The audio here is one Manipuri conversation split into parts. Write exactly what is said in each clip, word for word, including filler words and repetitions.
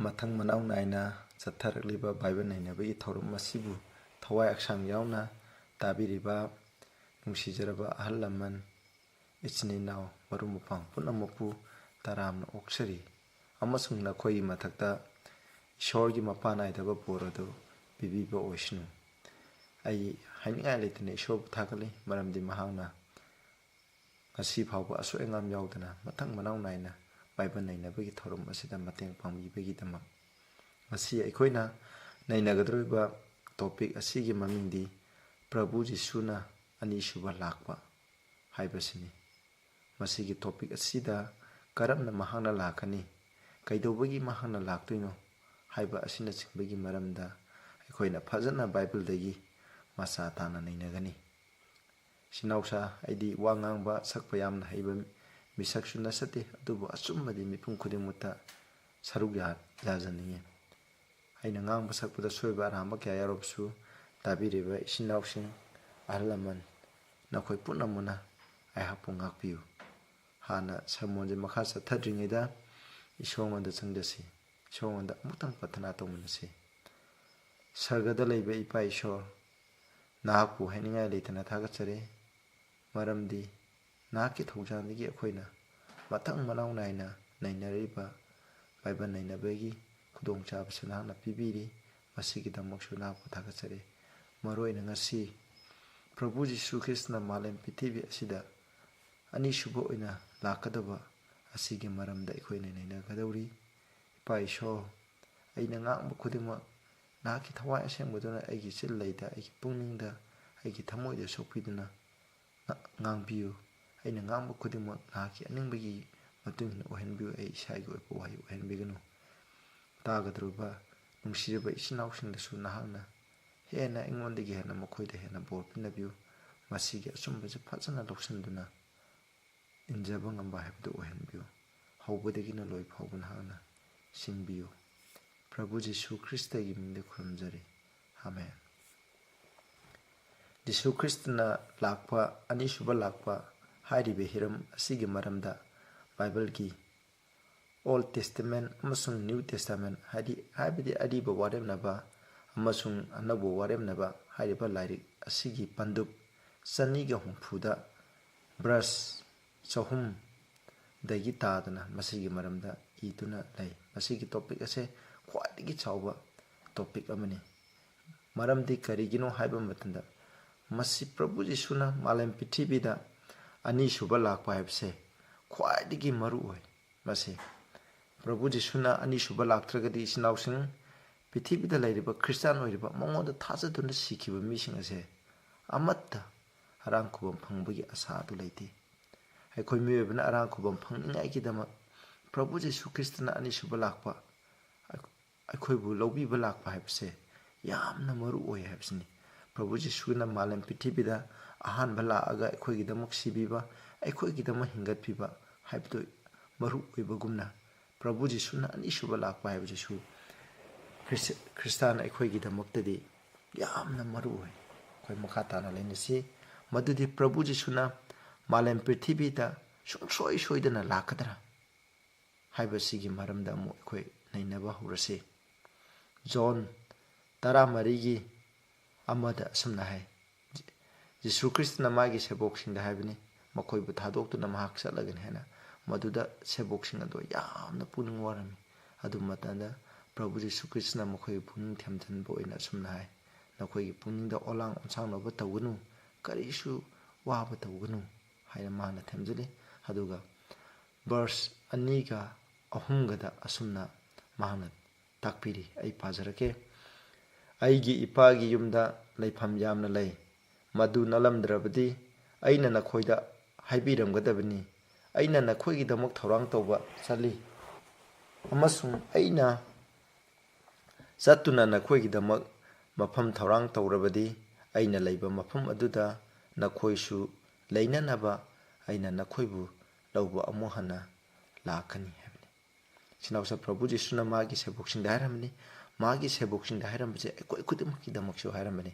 ꯃꯊꯪ ꯃꯅꯥꯎ ꯅꯥꯏꯅ ꯆꯠꯊꯔꯛꯂꯤꯕ ꯕꯥꯏꯕꯜ ꯅꯩꯅꯕꯒꯤ ꯊꯧꯔꯝ ꯑꯁꯤꯕꯨ ꯊꯋꯥꯏ ꯍꯛꯆꯥꯡ ꯌꯥꯎꯅ ꯇꯥꯕꯤꯔꯤꯕ ꯅꯨꯡꯁꯤꯖꯔꯕ ꯑꯍꯜ ꯂꯃꯟ, ꯏꯆꯤꯟ ꯏꯅꯥꯎ, ꯃꯔꯨꯞ ꯃꯄꯥꯡ ꯄꯨꯝꯅꯃꯛꯄꯨ ꯇꯔꯥꯝꯅ ꯑꯣꯛꯆꯔꯤ ꯑꯃꯁꯨꯡ ꯅꯈꯣꯏꯒꯤ ꯃꯊꯛꯇ ꯏꯁꯣꯔꯒꯤ ꯃꯄꯥ ꯅꯥꯏꯗꯕ ꯕꯣꯔ ꯑꯗꯨ ꯄꯤꯕꯤꯕ ꯑꯣꯏꯁꯅꯨ꯫ ꯑꯩ ꯍꯥꯏꯅꯤꯡꯉꯥꯏ ꯂꯩꯇꯅ ꯏꯁꯣꯔꯕꯨ ꯊꯥꯒꯠꯂꯤ, ꯃꯔꯝꯗꯤ ꯃꯍꯥꯛꯅ ꯉꯁꯤ ꯐꯥꯎꯕ ꯑꯁꯣꯏ ꯑꯉꯥꯝ ꯌꯥꯎꯗꯅ ꯃꯊꯪ ꯃꯅꯥꯎ ꯅꯥꯏꯅ ꯕꯥꯏꯕꯜ ꯅꯩꯅꯕꯒꯤ ꯊꯧꯔꯝ ꯑꯁꯤꯗ ꯃꯇꯦꯡ ꯄꯥꯡꯕꯤꯕꯒꯤꯗꯃꯛ꯫ ꯉꯁꯤ ꯑꯩꯈꯣꯏꯅ ꯅꯩꯅꯒꯗꯧꯔꯤꯕ ꯇꯣꯄꯤꯛ ꯑꯁꯤꯒꯤ ꯃꯃꯤꯡꯗꯤ ꯄ꯭ꯔꯚꯨ ꯖꯤꯁꯨꯅ ꯑꯅꯤꯁꯨꯕ ꯂꯥꯛꯄ ꯍꯥꯏꯕꯁꯤꯅꯤ꯫ ꯃꯁꯤꯒꯤ ꯇꯣꯄꯤꯛ ꯑꯁꯤꯗ ꯀꯔꯝꯅ ꯃꯍꯥꯛꯅ ꯂꯥꯛꯀꯅꯤ, ꯀꯩꯗꯧꯕꯒꯤ ꯃꯍꯥꯛꯅ ꯂꯥꯛꯇꯣꯏꯅꯣ ꯍꯥꯏꯕ ꯑꯁꯤꯅꯆꯤꯡꯕꯒꯤ ꯃꯔꯝꯗ ꯑꯩꯈꯣꯏꯅ ꯐꯖꯅ ꯕꯥꯏꯕꯜꯗꯒꯤ ꯃꯆꯥ ꯇꯥꯅ ꯅꯩꯅꯒꯅꯤ꯫ ꯏꯆꯤꯟ ꯏꯅꯥꯎꯁꯥ, ꯑꯩꯗꯤ ꯋꯥ ꯉꯥꯡꯕ ꯁꯛꯄ ꯌꯥꯝꯅ ꯍꯩꯕ ꯃꯤꯁꯛꯁꯨ ꯅꯠꯆꯗꯦ, ꯑꯗꯨꯕꯨ ꯑꯆꯨꯝꯕꯗꯤ ꯃꯤꯄꯨꯝ ꯈꯨꯗꯤꯡꯃꯛꯇ ꯁꯔꯨꯛ ꯌꯥ-, ꯌꯥꯖꯅꯤꯡꯉꯤ꯫ ꯑꯩꯅ ꯉꯥꯡꯕ ꯁꯛꯄꯗ ꯁꯣꯏꯕ ꯑꯔꯥꯟꯕ ꯀꯌꯥ ꯌꯥꯎꯔꯕꯁꯨ, ꯇꯥꯕꯤꯔꯤꯕ ꯏꯆꯤꯟ ꯏꯅꯥꯎꯁꯤꯡ, ꯑꯍꯜ ꯂꯃꯟ, ꯅꯈꯣꯏ ꯄꯨꯝꯅꯃꯛꯅ ꯑꯩꯍꯥꯛꯄꯨ ꯉꯥꯛꯄꯤꯌꯨ꯫ ꯍꯥꯟꯅ ꯁꯔꯃꯣꯟꯁꯦ ꯃꯈꯥ ꯆꯠꯊꯗ꯭ꯔꯤꯉꯩꯗ ꯏꯁꯣꯔꯉꯣꯟꯗ ꯆꯪꯖꯁꯤ꯫ ꯏꯁꯣꯔꯉꯣꯟꯗ ꯑꯃꯨꯛꯇꯪ ꯄ꯭ꯔꯊꯅꯥ ꯇꯧꯃꯤꯟꯅꯁꯤ꯫ ꯁꯔꯒꯗ ꯂꯩꯕ ꯏꯄꯥ ꯏꯁꯣꯔ, ꯅꯍꯥꯛꯄꯨ ꯍꯥꯏꯅꯤꯡꯉꯥꯏ ꯂꯩꯇꯅ ꯊꯥꯒꯠꯆꯔꯤ, ꯃꯔꯝꯗꯤ ꯅꯍꯥꯛꯀꯤ ꯊꯧꯖꯥꯜꯗꯒꯤ ꯑꯩꯈꯣꯏꯅ ꯃꯊꯪ ꯃꯅꯥꯎ ꯅꯥꯏꯅ ꯅꯩꯅꯔꯤꯕ ꯕꯥꯏꯕꯜ ꯅꯩꯅꯕꯒꯤ ꯈꯨꯗꯣꯡꯆꯥꯕꯁꯨ ꯅꯍꯥꯛꯅ ꯄꯤꯕꯤꯔꯤ꯫ ꯃꯁꯤꯒꯤꯗꯃꯛꯁꯨ ꯅꯍꯥꯛꯄꯨ ꯊꯥꯒꯠꯆꯔꯤ꯫ ꯃꯔꯨꯑꯣꯏꯅ ꯉꯁꯤ ꯄ꯭ꯔꯚꯨ ꯖꯤꯁꯨ ꯈ꯭ꯔꯤꯁꯇꯅ ꯃꯥꯂꯦꯝ ꯄ꯭ꯔꯤꯊꯤꯕꯤ ꯑꯁꯤꯗ ꯑꯅꯤꯁꯨꯕ ꯑꯣꯏꯅ ꯂꯥꯛꯀꯗꯕ ꯑꯁꯤꯒꯤ ꯃꯔꯝꯗ ꯑꯩꯈꯣꯏꯅ ꯅꯩꯅꯒꯗꯧꯔꯤ꯫ ꯏꯄꯥ ꯏꯁꯣꯔ, ꯑꯩꯅ ꯉꯥꯡꯕ ꯈꯨꯗꯤꯡꯃꯛ ꯅꯍꯥꯛꯀꯤ ꯊꯋꯥꯏ ꯑꯁꯦꯡꯕꯗꯨꯅ ꯑꯩꯒꯤ ꯆꯤꯜ ꯂꯩꯗ, ꯑꯩꯒꯤ ꯄꯨꯛꯅꯤꯡꯗ, ꯑꯩꯒꯤ ꯊꯃꯣꯏꯗ ꯁꯣꯛꯄꯤꯗꯨꯅ ꯉ-, ꯉꯥꯡꯕꯤꯌꯨ꯫ ꯑꯩꯅ ꯉꯥꯡꯕ ꯈꯨꯗꯤꯡꯃꯛ ꯅꯍꯥꯛꯀꯤ ꯑꯅꯤꯡꯕꯒꯤ ꯃꯇꯨꯡ ꯏꯟꯅ ꯑꯣꯏꯍꯟꯕꯤꯌꯨ꯫ ꯑꯩ ꯏꯁꯥꯒꯤ ꯑꯣꯏꯕ ꯋꯥꯍꯩ ꯑꯣꯏꯍꯟꯕꯤꯒꯅꯨ꯫ ꯇꯥꯒꯗꯧꯔꯤꯕ ꯅꯨꯡꯁꯤꯔꯕ ꯏꯆꯤꯟ ꯏꯅꯥꯎꯁꯤꯡꯗꯁꯨ ꯅꯍꯥꯛꯅ ꯍꯦꯟꯅ, ꯑꯩꯉꯣꯟꯗꯒꯤ ꯍꯦꯟꯅ ꯃꯈꯣꯏꯗ ꯍꯦꯟꯅ ꯕꯣꯔ ꯄꯤꯅꯕꯤꯌꯨ꯫ ꯃꯁꯤꯒꯤ ꯑꯆꯨꯝꯕꯁꯦ ꯐꯖꯅ ꯂꯧꯁꯤꯟꯗꯨꯅ ꯏꯟꯖꯕ ꯉꯝꯕ ꯍꯥꯏꯕꯗꯨ ꯑꯣꯏꯍꯟꯕꯤꯌꯨ꯫ ꯍꯧꯕꯗꯒꯤꯅ ꯂꯣꯏ ꯐꯥꯎꯕ ꯅꯍꯥꯛꯅ ꯁꯤꯟꯕꯤꯌꯨ꯫ ꯄ꯭ꯔꯚꯨ ꯖꯤꯁꯨ ꯈ꯭ꯔꯤꯁꯇꯒꯤ ꯃꯤꯡꯗ ꯈꯨꯔꯨꯝꯖꯔꯤ꯫ ꯑꯥꯃꯦꯟ꯫ ꯖꯤꯁꯨ ꯈ꯭ꯔꯤꯁꯇꯅ ꯂꯥꯛꯄ, ꯑꯅꯤꯁꯨꯕ ꯂꯥꯛꯄ ꯍꯥꯏꯔꯤꯕ ꯍꯤꯔꯝ ꯑꯁꯤꯒꯤ ꯃꯔꯝꯗ ꯕꯥꯏꯕꯜꯒꯤ Old Testament ꯑꯃꯁꯨꯡ New Testament, ꯍꯥꯏꯗꯤ, ꯍꯥꯏꯕꯗꯤ ꯑꯔꯤꯕ ꯋꯥꯔꯦꯞꯅꯕ ꯑꯃꯁꯨꯡ ꯑꯅꯧꯕ ꯋꯥꯔꯦꯞꯅꯕ ꯍꯥꯏꯔꯤꯕ ꯂꯥꯏꯔꯤꯛ ꯑꯁꯤꯒꯤ ꯄꯟꯗꯨꯞ ꯆꯅꯤꯒ ꯍꯨꯝꯐꯨꯗ verse ꯆꯍꯨꯝꯗꯒꯤ ꯇꯥꯗꯅ ꯃꯁꯤꯒꯤ ꯃꯔꯝꯗ ꯏꯗꯨꯅ ꯂꯩ꯫ ꯃꯁꯤꯒꯤ topic ꯑꯁꯦ ꯈ꯭ꯋꯥꯏꯗꯒꯤ ꯆꯥꯎꯕ topic ꯑꯃꯅꯤ꯫ ꯃꯔꯝꯗꯤ ꯀꯔꯤꯒꯤꯅꯣ ꯍꯥꯏꯕ ꯃꯇꯝꯗ, ꯃꯁꯤ ꯄ꯭ꯔꯚꯨ ꯖꯤꯁꯨꯅ ꯃꯥꯂꯦꯝ ꯄ꯭ꯔꯤꯊꯤꯕꯤꯗ ꯑꯅꯤꯁꯨꯕ ꯂꯥꯛꯄ ꯍꯥꯏꯕꯁꯦ ꯈ꯭ꯋꯥꯏꯗꯒꯤ ꯃꯔꯨ ꯑꯣꯏ꯫ ꯃꯁꯤ ꯄ꯭ꯔꯚꯨ ꯖꯤꯁꯨꯅ ꯑꯅꯤꯁꯨꯕ ꯂꯥꯛꯇ꯭ꯔꯒꯗꯤ, ꯏꯆꯤꯟ ꯏꯅꯥꯎꯁꯤꯡ, ꯄ꯭ꯔꯤꯊꯤꯕꯤꯗ ꯂꯩꯔꯤꯕ ꯈ꯭ꯔꯤꯁꯇꯥꯟ ꯑꯣꯏꯔꯤꯕ, ꯃꯉꯣꯟꯗ ꯊꯥꯖꯗꯨꯅ ꯁꯤꯈꯤꯕ ꯃꯤꯁꯤꯡ ꯑꯁꯦ ꯑꯃꯠꯇ ꯑꯔꯥꯝ ꯈꯨꯕꯝ ꯐꯪꯕꯒꯤ ꯑꯁꯥ ꯑꯗꯨ ꯂꯩꯇꯦ꯫ ꯑꯩꯈꯣꯏ ꯃꯤꯑꯣꯏꯕꯅ ꯑꯔꯥꯝ ꯈꯨꯕꯝ ꯐꯪꯅꯤꯡꯉꯥꯏꯒꯤꯗꯃꯛ ꯄ꯭ꯔꯚꯨ ꯖꯤꯁꯨ ꯈ꯭ꯔꯤꯁꯇꯅ ꯑꯅꯤꯁꯨꯕ ꯂꯥꯛꯄ, ꯑꯩꯈꯣꯏꯕꯨ ꯂꯧꯕꯤꯕ ꯂꯥꯛꯄ ꯍꯥꯏꯕꯁꯦ ꯌꯥꯝꯅ ꯃꯔꯨ ꯑꯣꯏ ꯍꯥꯏꯕꯁꯤꯅꯤ꯫ ꯄ꯭ꯔꯚꯨ ꯖꯤꯁꯨꯅ ꯃꯥꯂꯦꯝ ꯄ꯭ꯔꯤꯊꯤꯕꯤꯗ ꯑꯍꯥꯟꯕ ꯂꯥꯛꯑꯒ ꯑꯩꯈꯣꯏꯒꯤꯗꯃꯛ ꯁꯤꯕꯤꯕ, ꯑꯩꯈꯣꯏꯒꯤꯗꯃꯛ ꯍꯤꯡꯒꯠꯄꯤꯕ ꯍꯥꯏꯕꯗꯨ ꯃꯔꯨ ꯑꯣꯏꯕꯒꯨꯝꯅ, ꯄ꯭ꯔꯚꯨ ꯖꯤꯁꯨꯅ ꯑꯅꯤꯁꯨꯕ ꯂꯥꯛꯄ ꯍꯥꯏꯕꯁꯤꯁꯨ ꯈ꯭ꯔꯤꯁ-, ꯈ꯭ꯔꯤꯁꯇꯥꯟ ꯑꯩꯈꯣꯏꯒꯤꯗꯃꯛꯇꯗꯤ ꯌꯥꯝꯅ ꯃꯔꯨ ꯑꯣꯏ꯫ ꯑꯩꯈꯣꯏ ꯃꯈꯥ ꯇꯥꯅ ꯂꯩꯅꯁꯤ꯫ ꯃꯗꯨꯗꯤ ꯄ꯭ꯔꯚꯨ ꯖꯤꯁꯨꯅ ꯃꯥꯂꯦꯝ ꯄ꯭ꯔꯤꯊꯤꯕꯤꯗ ꯁꯨꯡꯁꯣꯏ ꯁꯣꯏꯗꯅ ꯂꯥꯛꯀꯗ꯭ꯔꯥ ꯍꯥꯏꯕꯁꯤꯒꯤ ꯃꯔꯝꯗ ꯑꯃꯨꯛ ꯑꯩꯈꯣꯏ ꯅꯩꯅꯕ ꯍꯧꯔꯁꯤ꯫ ꯖꯣꯟ ꯇꯔꯥꯃꯔꯤꯒꯤ ꯑꯃꯗ ꯑꯁꯨꯝꯅ ꯍꯥꯏ, ꯖꯤꯁꯨ ꯈ꯭ꯔꯤꯁꯇꯅ ꯃꯥꯒꯤ ꯁꯦꯕꯣꯛꯁꯤꯡꯗ ꯍꯥꯏꯕꯅꯤ, ꯃꯈꯣꯏꯕꯨ ꯊꯥꯗꯣꯛꯇꯨꯅ ꯃꯍꯥꯛ ꯆꯠꯂꯒꯅꯤ ꯍꯥꯏꯅ꯫ ꯃꯗꯨꯗ ꯁꯦꯕꯣꯛꯁꯤꯡ ꯑꯗꯣ ꯌꯥꯝꯅ ꯄꯨꯛꯅꯤꯡ ꯋꯥꯔꯝꯃꯤ꯫ ꯑꯗꯨ ꯃꯇꯝꯗ ꯄ꯭ꯔꯚꯨ ꯖꯤꯁꯨ ꯈ꯭ꯔꯤꯁꯇꯅ ꯃꯈꯣꯏꯕꯨ ꯄꯨꯛꯅꯤꯡ ꯊꯦꯝꯖꯤꯟꯕ ꯑꯣꯏꯅ ꯑꯁꯨꯝꯅ ꯍꯥꯏ, "ꯅꯈꯣꯏꯒꯤ ꯄꯨꯛꯅꯤꯡꯗ ꯑꯣꯂꯥꯡ ꯑꯣꯟꯁꯥꯡꯅꯕ ꯇꯧꯒꯅꯨ, ꯀꯔꯤꯁꯨ ꯋꯥꯕ ꯇꯧꯒꯅꯨ" ꯍꯥꯏꯅ ꯃꯍꯥꯛꯅ ꯊꯦꯝꯖꯤꯜꯂꯤ꯫ ꯑꯗꯨꯒ verse ꯑꯅꯤꯒ ꯑꯍꯨꯝꯒꯗ ꯑꯁꯨꯝꯅ ꯃꯍꯥꯛꯅ ꯇꯥꯛꯄꯤꯔꯤ꯫ ꯑꯩ ꯄꯥꯖꯔꯛꯀꯦ꯫ "ꯑꯩꯒꯤ ꯏꯄꯥꯒꯤ ꯌꯨꯝꯗ ꯂꯩꯐꯝ ꯌꯥꯝꯅ ꯂꯩ꯫ ꯃꯗꯨ ꯅꯠꯂꯝꯗ꯭ꯔꯕꯗꯤ ꯑꯩꯅ ꯅꯈꯣꯏꯗ ꯍꯥꯏꯕꯤꯔꯝꯒꯗꯕꯅꯤ꯫ ꯑꯩꯅ ꯅꯈꯣꯏꯒꯤꯗꯃꯛ ꯊꯧꯔꯥꯡ ꯇꯧꯕ ꯆꯠꯂꯤ, ꯑꯃꯁꯨꯡ ꯑꯩꯅ ꯆꯠꯇꯨꯅ ꯅꯈꯣꯏꯒꯤꯗꯃꯛ ꯃꯐꯝ ꯊꯧꯔꯥꯡ ꯇꯧꯔꯕꯗꯤ, ꯑꯩꯅ ꯂꯩꯕ ꯃꯐꯝ ꯑꯗꯨꯗ ꯅꯈꯣꯏꯁꯨ ꯂꯩꯅꯅꯕ ꯑꯩꯅ ꯅꯈꯣꯏꯕꯨ ꯂꯧꯕ ꯑꯃꯨꯛ ꯍꯟꯅ ꯂꯥꯛꯀꯅꯤ" ꯍꯥꯏꯕꯅꯤ꯫ ꯏꯆꯤꯟ ꯏꯅꯥꯎꯁꯤꯡ, ꯄ꯭ꯔꯚꯨ ꯖꯤꯁꯨꯅ ꯃꯥꯒꯤ ꯁꯦꯕꯣꯛꯁꯤꯡꯗ ꯍꯥꯏꯔꯝꯕꯅꯤ꯫ ꯃꯥꯒꯤ ꯁꯦꯕꯣꯛꯁꯤꯡꯗ ꯍꯥꯏꯔꯝꯕꯁꯦ ꯑꯩꯈꯣꯏ ꯈꯨꯗꯤꯡꯃꯛꯀꯤꯗꯃꯛꯁꯨ ꯍꯥꯏꯔꯝꯕꯅꯤ꯫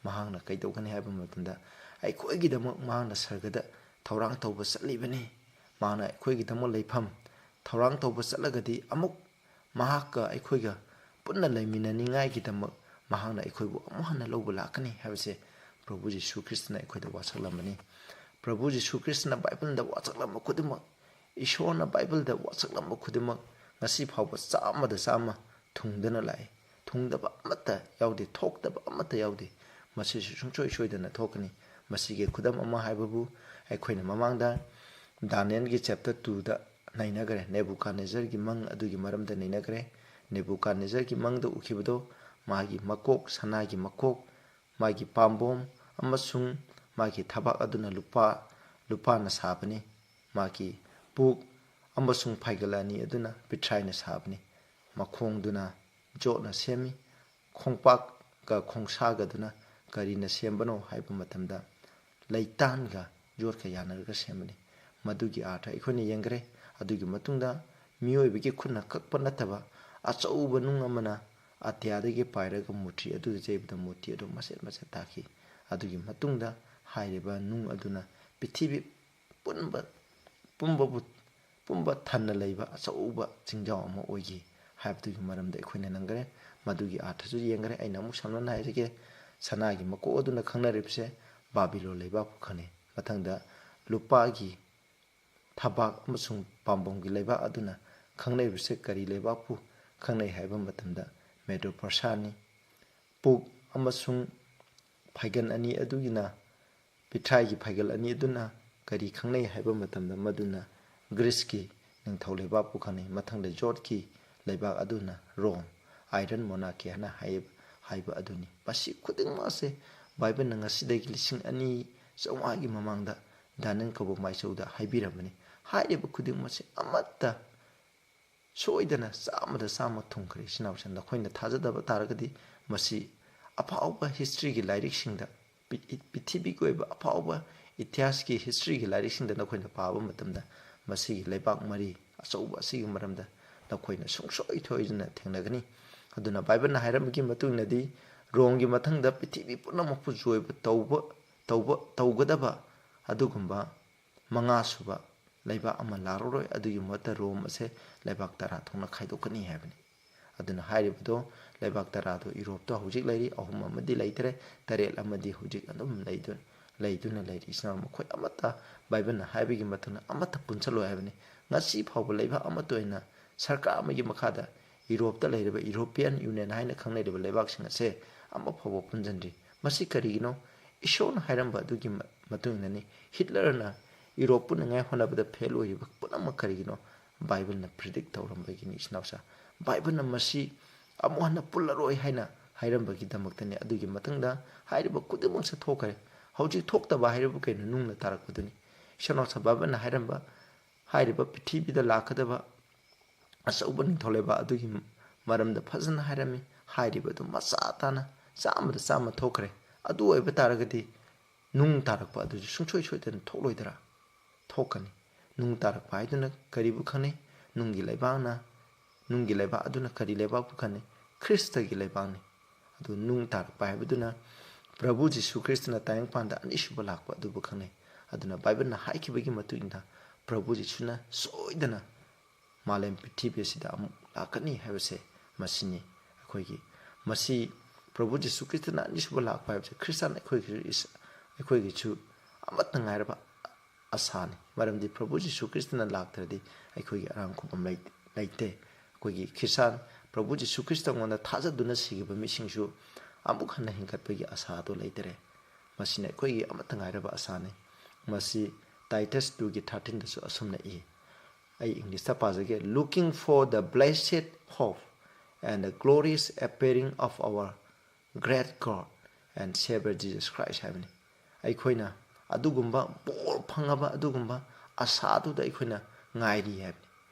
ꯃꯍꯥꯛꯅ ꯀꯩꯗꯧꯒꯅꯤ ꯍꯥꯏꯕ ꯃꯇꯝꯗ, ꯑꯩꯈꯣꯏꯒꯤꯗꯃꯛ ꯃꯍꯥꯛꯅ ꯁꯔꯒꯗ ꯊꯧꯔꯥꯡ ꯇꯧꯕ ꯆꯠꯂꯤꯕꯅꯤ꯫ ꯃꯍꯥꯛꯅ ꯑꯩꯈꯣꯏꯒꯤꯗꯃꯛ ꯂꯩꯐꯝ ꯊꯧꯔꯥꯡ ꯇꯧꯕ ꯆꯠꯂꯒꯗꯤ ꯑꯃꯨꯛ ꯃꯍꯥꯛꯀ ꯑꯩꯈꯣꯏꯒ ꯄꯨꯟꯅ ꯂꯩꯃꯤꯟꯅꯅꯤꯡꯉꯥꯏꯒꯤꯗꯃꯛ ꯃꯍꯥꯛꯅ ꯑꯩꯈꯣꯏꯕꯨ ꯑꯃꯨꯛ ꯍꯟꯅ ꯂꯧꯕ ꯂꯥꯛꯀꯅꯤ ꯍꯥꯏꯕꯁꯦ ꯄ꯭ꯔꯚꯨ ꯖꯤꯁꯨ ꯈ꯭ꯔꯤꯁꯇꯅ ꯑꯩꯈꯣꯏꯗ ꯋꯥꯁꯛꯂꯝꯕꯅꯤ꯫ ꯄ꯭ꯔꯚꯨ ꯖꯤꯁꯨ ꯈ꯭ꯔꯤꯁꯇꯅ ꯕꯥꯏꯕꯜꯗ ꯋꯥꯁꯛꯂꯝꯕ ꯈꯨꯗꯤꯡꯃꯛ, ꯏꯁꯣꯔꯅ ꯕꯥꯏꯕꯜꯗ ꯋꯥꯁꯛꯂꯝꯕ ꯈꯨꯗꯤꯡꯃꯛ ꯉꯁꯤ ꯐꯥꯎꯕ ꯆꯥꯝꯃꯗ ꯆꯥꯝꯃ ꯊꯨꯡꯗꯅ ꯂꯥꯛꯏ꯫ ꯊꯨꯡꯗꯕ ꯑꯃꯠꯇ ꯌꯥꯎꯗꯦ, ꯊꯣꯛꯇꯕ ꯑꯃꯠꯇ ꯌꯥꯎꯗꯦ꯫ ꯃꯁꯤꯁꯨ ꯁꯨꯡꯁꯣꯏ ꯁꯣꯏꯗꯅ ꯊꯣꯛꯀꯅꯤ꯫ ꯃꯁꯤꯒꯤ ꯈꯨꯗꯝ ꯑꯃ ꯍꯥꯏꯕꯕꯨ ꯑꯩꯈꯣꯏꯅ ꯃꯃꯥꯡꯗ ꯗꯥꯅꯤꯌꯦꯜꯒꯤ chapter twoꯗ ꯅꯩꯅꯈ꯭ꯔꯦ꯫ ꯅꯦꯕꯨꯀꯥꯗꯅꯦꯖꯔꯒꯤ ꯃꯪ ꯑꯗꯨꯒꯤ ꯃꯔꯝꯗ ꯅꯩꯅꯈ꯭ꯔꯦ꯫ ꯅꯦꯕꯨꯀꯥꯗꯅꯦꯖꯔꯒꯤ ꯃꯪꯗ ꯎꯈꯤꯕꯗꯣ ꯃꯥꯒꯤ ꯃꯀꯣꯛ, ꯁꯅꯥꯒꯤ ꯃꯀꯣꯛ, ꯃꯥꯒꯤ ꯄꯥꯝꯕꯣꯝ ꯑꯃꯁꯨꯡ ꯃꯥꯒꯤ ꯊꯕꯥꯛ ꯑꯗꯨꯅ ꯂꯨꯄꯥ, ꯂꯨꯄꯥꯅ ꯁꯥꯕꯅꯤ꯫ ꯃꯥꯒꯤ ꯄꯨꯛ ꯑꯃꯁꯨꯡ ꯐꯥꯏꯒꯜ ꯑꯅꯤ ꯑꯗꯨꯅ ꯄꯤꯊ꯭ꯔꯥꯏꯅ ꯁꯥꯕꯅꯤ꯫ ꯃꯈꯣꯡꯗꯨꯅ ꯖꯣꯠꯅ ꯁꯦꯝꯃꯤ꯫ ꯈꯣꯡꯄꯥꯛꯀ ꯈꯣꯡꯁꯥꯒꯗꯨꯅ ꯀꯔꯤꯅ ꯁꯦꯝꯕꯅꯣ ꯍꯥꯏꯕ ꯃꯇꯝꯗ ꯂꯩꯇꯥꯟꯒ ꯌꯣꯠꯀ ꯌꯥꯅꯔꯒ ꯁꯦꯝꯕꯅꯤ꯫ ꯃꯗꯨꯒꯤ ꯑꯥꯔꯊ ꯑꯩꯈꯣꯏꯅ ꯌꯦꯡꯈ꯭ꯔꯦ꯫ ꯑꯗꯨꯒꯤ ꯃꯇꯨꯡꯗ ꯃꯤꯑꯣꯏꯕꯒꯤ ꯈꯨꯠꯅ ꯀꯛꯄ ꯅꯠꯇꯕ ꯑꯆꯧꯕ ꯅꯨꯡ ꯑꯃꯅ ꯑꯇꯤꯌꯥꯗꯒꯤ ꯄꯥꯏꯔꯒ ꯃꯨꯔꯇꯤ ꯑꯗꯨꯗ ꯌꯩꯕꯗ ꯃꯨꯔꯇꯤ ꯑꯗꯨ ꯃꯆꯦꯠ ꯃꯆꯦꯠ ꯇꯥꯈꯤ꯫ ꯑꯗꯨꯒꯤ ꯃꯇꯨꯡꯗ ꯍꯥꯏꯔꯤꯕ ꯅꯨꯡ ꯑꯗꯨꯅ ꯄ꯭ꯔꯤꯊꯤꯕꯤ ꯄꯨꯝꯕ, ꯄꯨꯝꯕꯕꯨ, ꯄꯨꯝꯕ ꯊꯟꯅ ꯂꯩꯕ ꯑꯆꯧꯕ ꯆꯤꯡꯖꯥꯎ ꯑꯃ ꯑꯣꯏꯈꯤ ꯍꯥꯏꯕꯗꯨꯒꯤ ꯃꯔꯝꯗ ꯑꯩꯈꯣꯏꯅ ꯅꯪꯈ꯭ꯔꯦ꯫ ꯃꯗꯨꯒꯤ ꯑꯥꯔꯊꯁꯨ ꯌꯦꯡꯈ꯭ꯔꯦ꯫ ꯑꯩꯅ ꯑꯃꯨꯛ ꯁꯝꯂꯞꯅ ꯍꯥꯏꯖꯒꯦ, ꯁꯅꯥꯒꯤ ꯃꯀꯣꯛ ꯑꯗꯨꯅ ꯈꯪꯅꯔꯤꯕꯁꯦ ꯕꯥꯕꯤꯂꯣꯟ ꯂꯩꯕꯥꯛꯄꯨ ꯈꯪꯅꯩ꯫ ꯃꯊꯪꯗ ꯂꯨꯄꯥꯒꯤ ꯊꯕꯥꯛ ꯑꯃꯁꯨꯡ ꯄꯥꯝꯕꯣꯝꯒꯤ ꯂꯩꯕꯥꯛ ꯑꯗꯨꯅ ꯈꯪꯅꯔꯤꯕꯁꯦ ꯀꯔꯤ ꯂꯩꯕꯥꯛꯄꯨ ꯈꯪꯅꯩ ꯍꯥꯏꯕ ꯃꯇꯝꯗ ꯃꯦꯗꯣ ꯄꯔꯁꯥꯅꯤ꯫ ꯄꯨꯛ ꯑꯃꯁꯨꯡ ꯐꯥꯏꯒꯟ ꯑꯅꯤ ꯑꯗꯨꯒꯤꯅ, ꯄꯤꯊ꯭ꯔꯥꯏꯒꯤ ꯐꯥꯏꯒꯜ ꯑꯅꯤ ꯑꯗꯨꯅ ꯀꯔꯤ ꯈꯪꯅꯩ ꯍꯥꯏꯕ ꯃꯇꯝꯗ ꯃꯗꯨꯅ ꯒ꯭ꯔꯤꯁꯀꯤ ꯅꯤꯡꯊꯧ ꯂꯩꯕꯥꯛꯄꯨ ꯈꯪꯅꯩ꯫ ꯃꯊꯪꯗ ꯖꯣꯠꯀꯤ ꯂꯩꯕꯥꯛ ꯑꯗꯨꯅ ꯔꯣꯝ, Iron Monarchy ꯍꯥꯏꯅ ꯍꯥꯏ-, ꯍꯥꯏꯕ ꯑꯗꯨꯅꯤ꯫ ꯃꯁꯤ ꯈꯨꯗꯤꯡꯃꯛ ꯑꯁꯦ ꯕꯥꯏꯕꯜꯅ ꯉꯁꯤꯗꯒꯤ ꯂꯤꯁꯤꯡ ꯑꯅꯤ ꯆꯥꯝꯃꯉꯥꯒꯤ ꯃꯃꯥꯡꯗ ꯗꯥꯅꯤꯌꯦꯜ ꯀꯧꯕ ꯃꯥꯏꯆꯧꯗ ꯍꯥꯏꯕꯤꯔꯝꯕꯅꯤ꯫ ꯍꯥꯏꯔꯤꯕ ꯈꯨꯗꯤꯡꯃꯛꯁꯦ ꯑꯃꯠꯇ ꯁꯣꯏꯗꯅ ꯆꯥꯝꯃꯗ ꯆꯥꯝꯃ ꯊꯨꯡꯈ꯭ꯔꯦ꯫ ꯏꯆꯤꯟ ꯏꯅꯥꯎꯁꯤꯡ, ꯅꯈꯣꯏꯅ ꯊꯥꯖꯗꯕ ꯇꯥꯔꯒꯗꯤ ꯃꯁꯤ ꯑꯐꯥꯎꯕ historyꯒꯤ ꯂꯥꯏꯔꯤꯛꯁꯤꯡꯗ, ꯄꯤ-, ꯄ꯭ꯔꯤꯊꯤꯕꯤꯒꯤ ꯑꯣꯏꯕ ꯑꯐꯥꯎꯕ ꯏꯇꯤꯍꯥꯁꯀꯤ historyꯒꯤ ꯂꯥꯏꯔꯤꯛꯁꯤꯡꯗ ꯅꯈꯣꯏꯅ ꯄꯥꯕ ꯃꯇꯝꯗ ꯃꯁꯤꯒꯤ ꯂꯩꯕꯥꯛ ꯃꯔꯤ ꯑꯆꯧꯕ ꯑꯁꯤꯒꯤ ꯃꯔꯝꯗ ꯅꯈꯣꯏꯅ ꯁꯨꯡꯁꯣꯏ ꯁꯣꯏꯗꯅ ꯊꯦꯡꯅꯒꯅꯤ꯫ ꯑꯗꯨꯅ ꯕꯥꯏꯕꯜꯅ ꯍꯥꯏꯔꯝꯕꯒꯤ ꯃꯇꯨꯡ ꯏꯟꯅꯗꯤ ꯔꯣꯝꯒꯤ ꯃꯊꯪꯗ ꯄ꯭ꯔꯤꯊꯤꯕꯤ ꯄꯨꯝꯅꯃꯛꯄꯨ ꯖꯣꯏꯕ ꯇꯧꯕ, ꯇꯧꯕ, ꯇꯧꯒꯗꯕ ꯑꯗꯨꯒꯨꯝꯕ ꯃꯉꯥꯁꯨꯕ ꯂꯩꯕꯥꯛ ꯑꯃ ꯂꯥꯛꯂꯔꯣꯏ, ꯑꯗꯨꯒꯤ ꯃꯍꯨꯠꯇ ꯔꯣꯝ ꯑꯁꯦ ꯂꯩꯕꯥꯛ ꯇꯔꯥ ꯊꯣꯛꯅ ꯈꯥꯏꯗꯣꯛꯀꯅꯤ ꯍꯥꯏꯕꯅꯤ꯫ ꯑꯗꯨꯅ ꯍꯥꯏꯔꯤꯕꯗꯣ ꯂꯩꯕꯥꯛ ꯇꯔꯥꯗꯣ ꯌꯨꯔꯣꯞꯇ ꯍꯧꯖꯤꯛ ꯂꯩꯔꯤ, ꯑꯍꯨꯝ ꯑꯃꯗꯤ ꯂꯩꯇ꯭ꯔꯦ, ꯇꯔꯦꯠ ꯑꯃꯗꯤ ꯍꯧꯖꯤꯛ ꯑꯗꯨꯝ ꯂꯩꯗꯨꯅ, ꯂꯩꯗꯨꯅ ꯂꯩꯔꯤ꯫ ꯏꯆꯤꯟ ꯏꯅꯥꯎ ꯃꯈꯣꯏ ꯑꯃꯠꯇ, ꯕꯥꯏꯕꯜꯅ ꯍꯥꯏꯕꯒꯤ ꯃꯇꯨꯡ ꯏꯟꯅ ꯑꯃꯠꯇ ꯄꯨꯟꯁꯤꯜꯂꯣꯏ ꯍꯥꯏꯕꯅꯤ꯫ ꯉꯁꯤ ꯐꯥꯎꯕ ꯂꯩꯕꯥꯛ ꯑꯃꯠꯇ ꯑꯣꯏꯅ ꯁꯔꯀꯥꯔ ꯑꯃꯒꯤ ꯃꯈꯥꯗ ꯌꯨꯔꯣꯞꯇ ꯂꯩꯔꯤꯕ European Union ꯍꯥꯏꯅ ꯈꯪꯅꯔꯤꯕ ꯂꯩꯕꯥꯛꯁꯤꯡ ꯑꯁꯦ ꯑꯃ ꯐꯥꯎꯕ ꯄꯨꯟꯁꯤꯟꯗ꯭ꯔꯤ꯫ ꯃꯁꯤ ꯀꯔꯤꯒꯤꯅꯣ? ꯏꯁꯣꯔꯅ ꯍꯥꯏꯔꯝꯕ ꯑꯗꯨꯒꯤ ꯃ-, ꯃꯇꯨꯡ ꯏꯟꯅꯅꯤ꯫ ꯍꯤꯠꯂꯔꯅ ꯌꯨꯔꯣꯞ ꯄꯨꯅꯉꯥꯏ ꯍꯣꯠꯅꯕꯗ ꯐꯦꯜ ꯑꯣꯏꯔꯤꯕ ꯄꯨꯝꯅꯃꯛ ꯀꯔꯤꯒꯤꯅꯣ? ꯕꯥꯏꯕꯜꯅ ꯄ꯭ꯔꯤꯗꯤꯛ ꯇꯧꯔꯝꯕꯒꯤꯅꯤ, ꯏꯆꯤꯟ ꯏꯅꯥꯎꯁꯥ꯫ ꯕꯥꯏꯕꯜꯅ ꯃꯁꯤ ꯑꯃꯨꯛ ꯍꯟꯅ ꯄꯨꯜꯂꯔꯣꯏ ꯍꯥꯏꯅ ꯍꯥꯏꯔꯝꯕꯒꯤꯗꯃꯛꯇꯅꯤ꯫ ꯑꯗꯨꯒꯤ ꯃꯇꯨꯡꯗ ꯍꯥꯏꯔꯤꯕ ꯈꯨꯗꯤꯡꯃꯛꯁꯦ ꯊꯣꯛꯈ꯭ꯔꯦ꯫ ꯍꯧꯖꯤꯛ ꯊꯣꯛꯇꯕ ꯍꯥꯏꯔꯤꯕ ꯀꯩꯅꯣ? ꯅꯨꯡꯅ ꯇꯥꯔꯛꯄꯗꯨꯅꯤ꯫ ꯏꯆꯤꯟ ꯏꯅꯥꯎꯁꯥ, ꯕꯥꯏꯕꯜꯅ ꯍꯥꯏꯔꯝꯕ ꯍꯥꯏꯔꯤꯕ ꯄ꯭ꯔꯤꯊꯤꯕꯤꯗ ꯂꯥꯛꯀꯗꯕ ꯑꯆꯧꯕ ꯅꯤꯡꯊꯧ ꯂꯩꯕꯥꯛ ꯑꯗꯨꯒꯤ ꯃꯔꯝꯗ ꯐꯖꯅ ꯍꯥꯏꯔꯝꯃꯤ꯫ ꯍꯥꯏꯔꯤꯕ ꯑꯗꯨ ꯃꯆꯥ ꯇꯥꯅ ꯆꯥꯝꯃꯗ ꯆꯥꯝꯃ ꯊꯣꯛꯈ꯭ꯔꯦ꯫ ꯑꯗꯨ ꯑꯣꯏꯕ ꯇꯥꯔꯒꯗꯤ ꯅꯨꯡ ꯇꯥꯔꯛꯄ ꯑꯗꯨꯁꯨ ꯁꯨꯡꯁꯣꯏ ꯁꯣꯏꯗꯅ ꯊꯣꯛꯂꯣꯏꯗ꯭ꯔꯥ? ꯊꯣꯛꯀꯅꯤ꯫ ꯅꯨꯡ ꯇꯥꯔꯛꯄ ꯍꯥꯏꯗꯨꯅ ꯀꯔꯤꯕꯨ ꯈꯪꯅꯩ? ꯅꯨꯡꯒꯤ ꯂꯩꯕꯥꯛꯅ, ꯅꯨꯡꯒꯤ ꯂꯩꯕꯥꯛ ꯑꯗꯨꯅ ꯀꯔꯤ ꯂꯩꯕꯥꯛꯄꯨ ꯈꯪꯅꯩ? ꯈ꯭ꯔꯤꯁꯇꯒꯤ ꯂꯩꯕꯥꯛꯅꯤ꯫ ꯑꯗꯨ ꯅꯨꯡ ꯇꯥꯔꯛꯄ ꯍꯥꯏꯕꯗꯨꯅ ꯄ꯭ꯔꯚꯨ ꯖꯤꯁꯨ ꯈ꯭ꯔꯤꯁꯇꯅ ꯇꯥꯏꯕꯪꯄꯥꯟꯗ ꯑꯅꯤꯁꯨꯕ ꯂꯥꯛꯄ ꯑꯗꯨꯕꯨ ꯈꯪꯅꯩ꯫ ꯑꯗꯨꯅ ꯕꯥꯏꯕꯜꯅ ꯍꯥꯏꯈꯤꯕꯒꯤ ꯃꯇꯨꯡ ꯏꯟꯅ ꯄ꯭ꯔꯚꯨ ꯖꯤꯁꯨꯅ ꯁꯣꯏꯗꯅ ꯃꯥꯂꯦꯝ ꯄ꯭ꯔꯤꯊꯤꯕꯤ ꯑꯁꯤꯗ ꯑꯃꯨꯛ ꯂꯥꯛꯀꯅꯤ ꯍꯥꯏꯕꯁꯦ ꯃꯁꯤꯅꯤ꯫ ꯑꯩꯈꯣꯏꯒꯤ ꯃꯁꯤ ꯄ꯭ꯔꯚꯨ ꯖꯤꯁꯨ ꯈ꯭ꯔꯤꯁꯇꯅ ꯑꯅꯤꯁꯨꯕ ꯂꯥꯛꯄ ꯍꯥꯏꯕꯁꯦ ꯈ꯭ꯔꯤꯁꯇꯥꯟ ꯑꯩꯈꯣꯏꯒꯤꯁꯨ ꯏꯁ-, ꯑꯩꯈꯣꯏꯒꯤꯁꯨ ꯑꯃꯠꯇ ꯉꯥꯏꯔꯕ ꯑꯁꯥꯅꯤ꯫ ꯃꯔꯝꯗꯤ ꯄ꯭ꯔꯚꯨ ꯖꯤꯁꯨ ꯈ꯭ꯔꯤꯁꯇꯅ ꯂꯥꯛꯇ꯭ꯔꯗꯤ ꯑꯩꯈꯣꯏꯒꯤ ꯑꯔꯥꯝ ꯈꯨꯕꯝ ꯂꯩ-, ꯂꯩꯇꯦ꯫ ꯑꯩꯈꯣꯏꯒꯤ ꯈ꯭ꯔꯤꯁꯇꯥꯟ ꯄ꯭ꯔꯚꯨ ꯖꯤꯁꯨ ꯈ꯭ꯔꯤꯁꯇꯉꯣꯟꯗ ꯊꯥꯖꯗꯨꯅ ꯁꯤꯈꯤꯕ ꯃꯤꯁꯤꯡꯁꯨ ꯑꯃꯨꯛ ꯍꯟꯅ ꯍꯤꯡꯒꯠꯄꯒꯤ ꯑꯁꯥ ꯑꯗꯨ ꯂꯩꯇꯔꯦ꯫ ꯃꯁꯤꯅ ꯑꯩꯈꯣꯏꯒꯤ ꯑꯃꯠꯇ ꯉꯥꯏꯔꯕ ꯑꯁꯥꯅꯤ꯫ ꯃꯁꯤ ꯇꯥꯏꯇꯁ ꯇꯨꯒꯤ ꯊꯥꯔꯇꯤꯟꯗꯁꯨ ꯑꯁꯨꯝꯅ ꯏ꯫ ꯑꯩ ꯏꯪꯂꯤꯁꯇ ꯄꯥꯖꯒꯦ: "Looking for the blessed hope and the glorious appearing of our great God and Savior Jesus Christ" ꯍꯥꯏꯕꯅꯤ꯫ ꯑꯩꯈꯣꯏꯅ ꯑꯗꯨꯒꯨꯝꯕ ꯕꯣꯔ ꯐꯪꯉꯕ ꯑꯗꯨꯒꯨꯝꯕ ꯑꯁꯥꯗꯨꯗ ꯑꯩꯈꯣꯏꯅ ꯉꯥꯏꯔꯤ ꯍꯥꯏꯕꯅꯤ꯫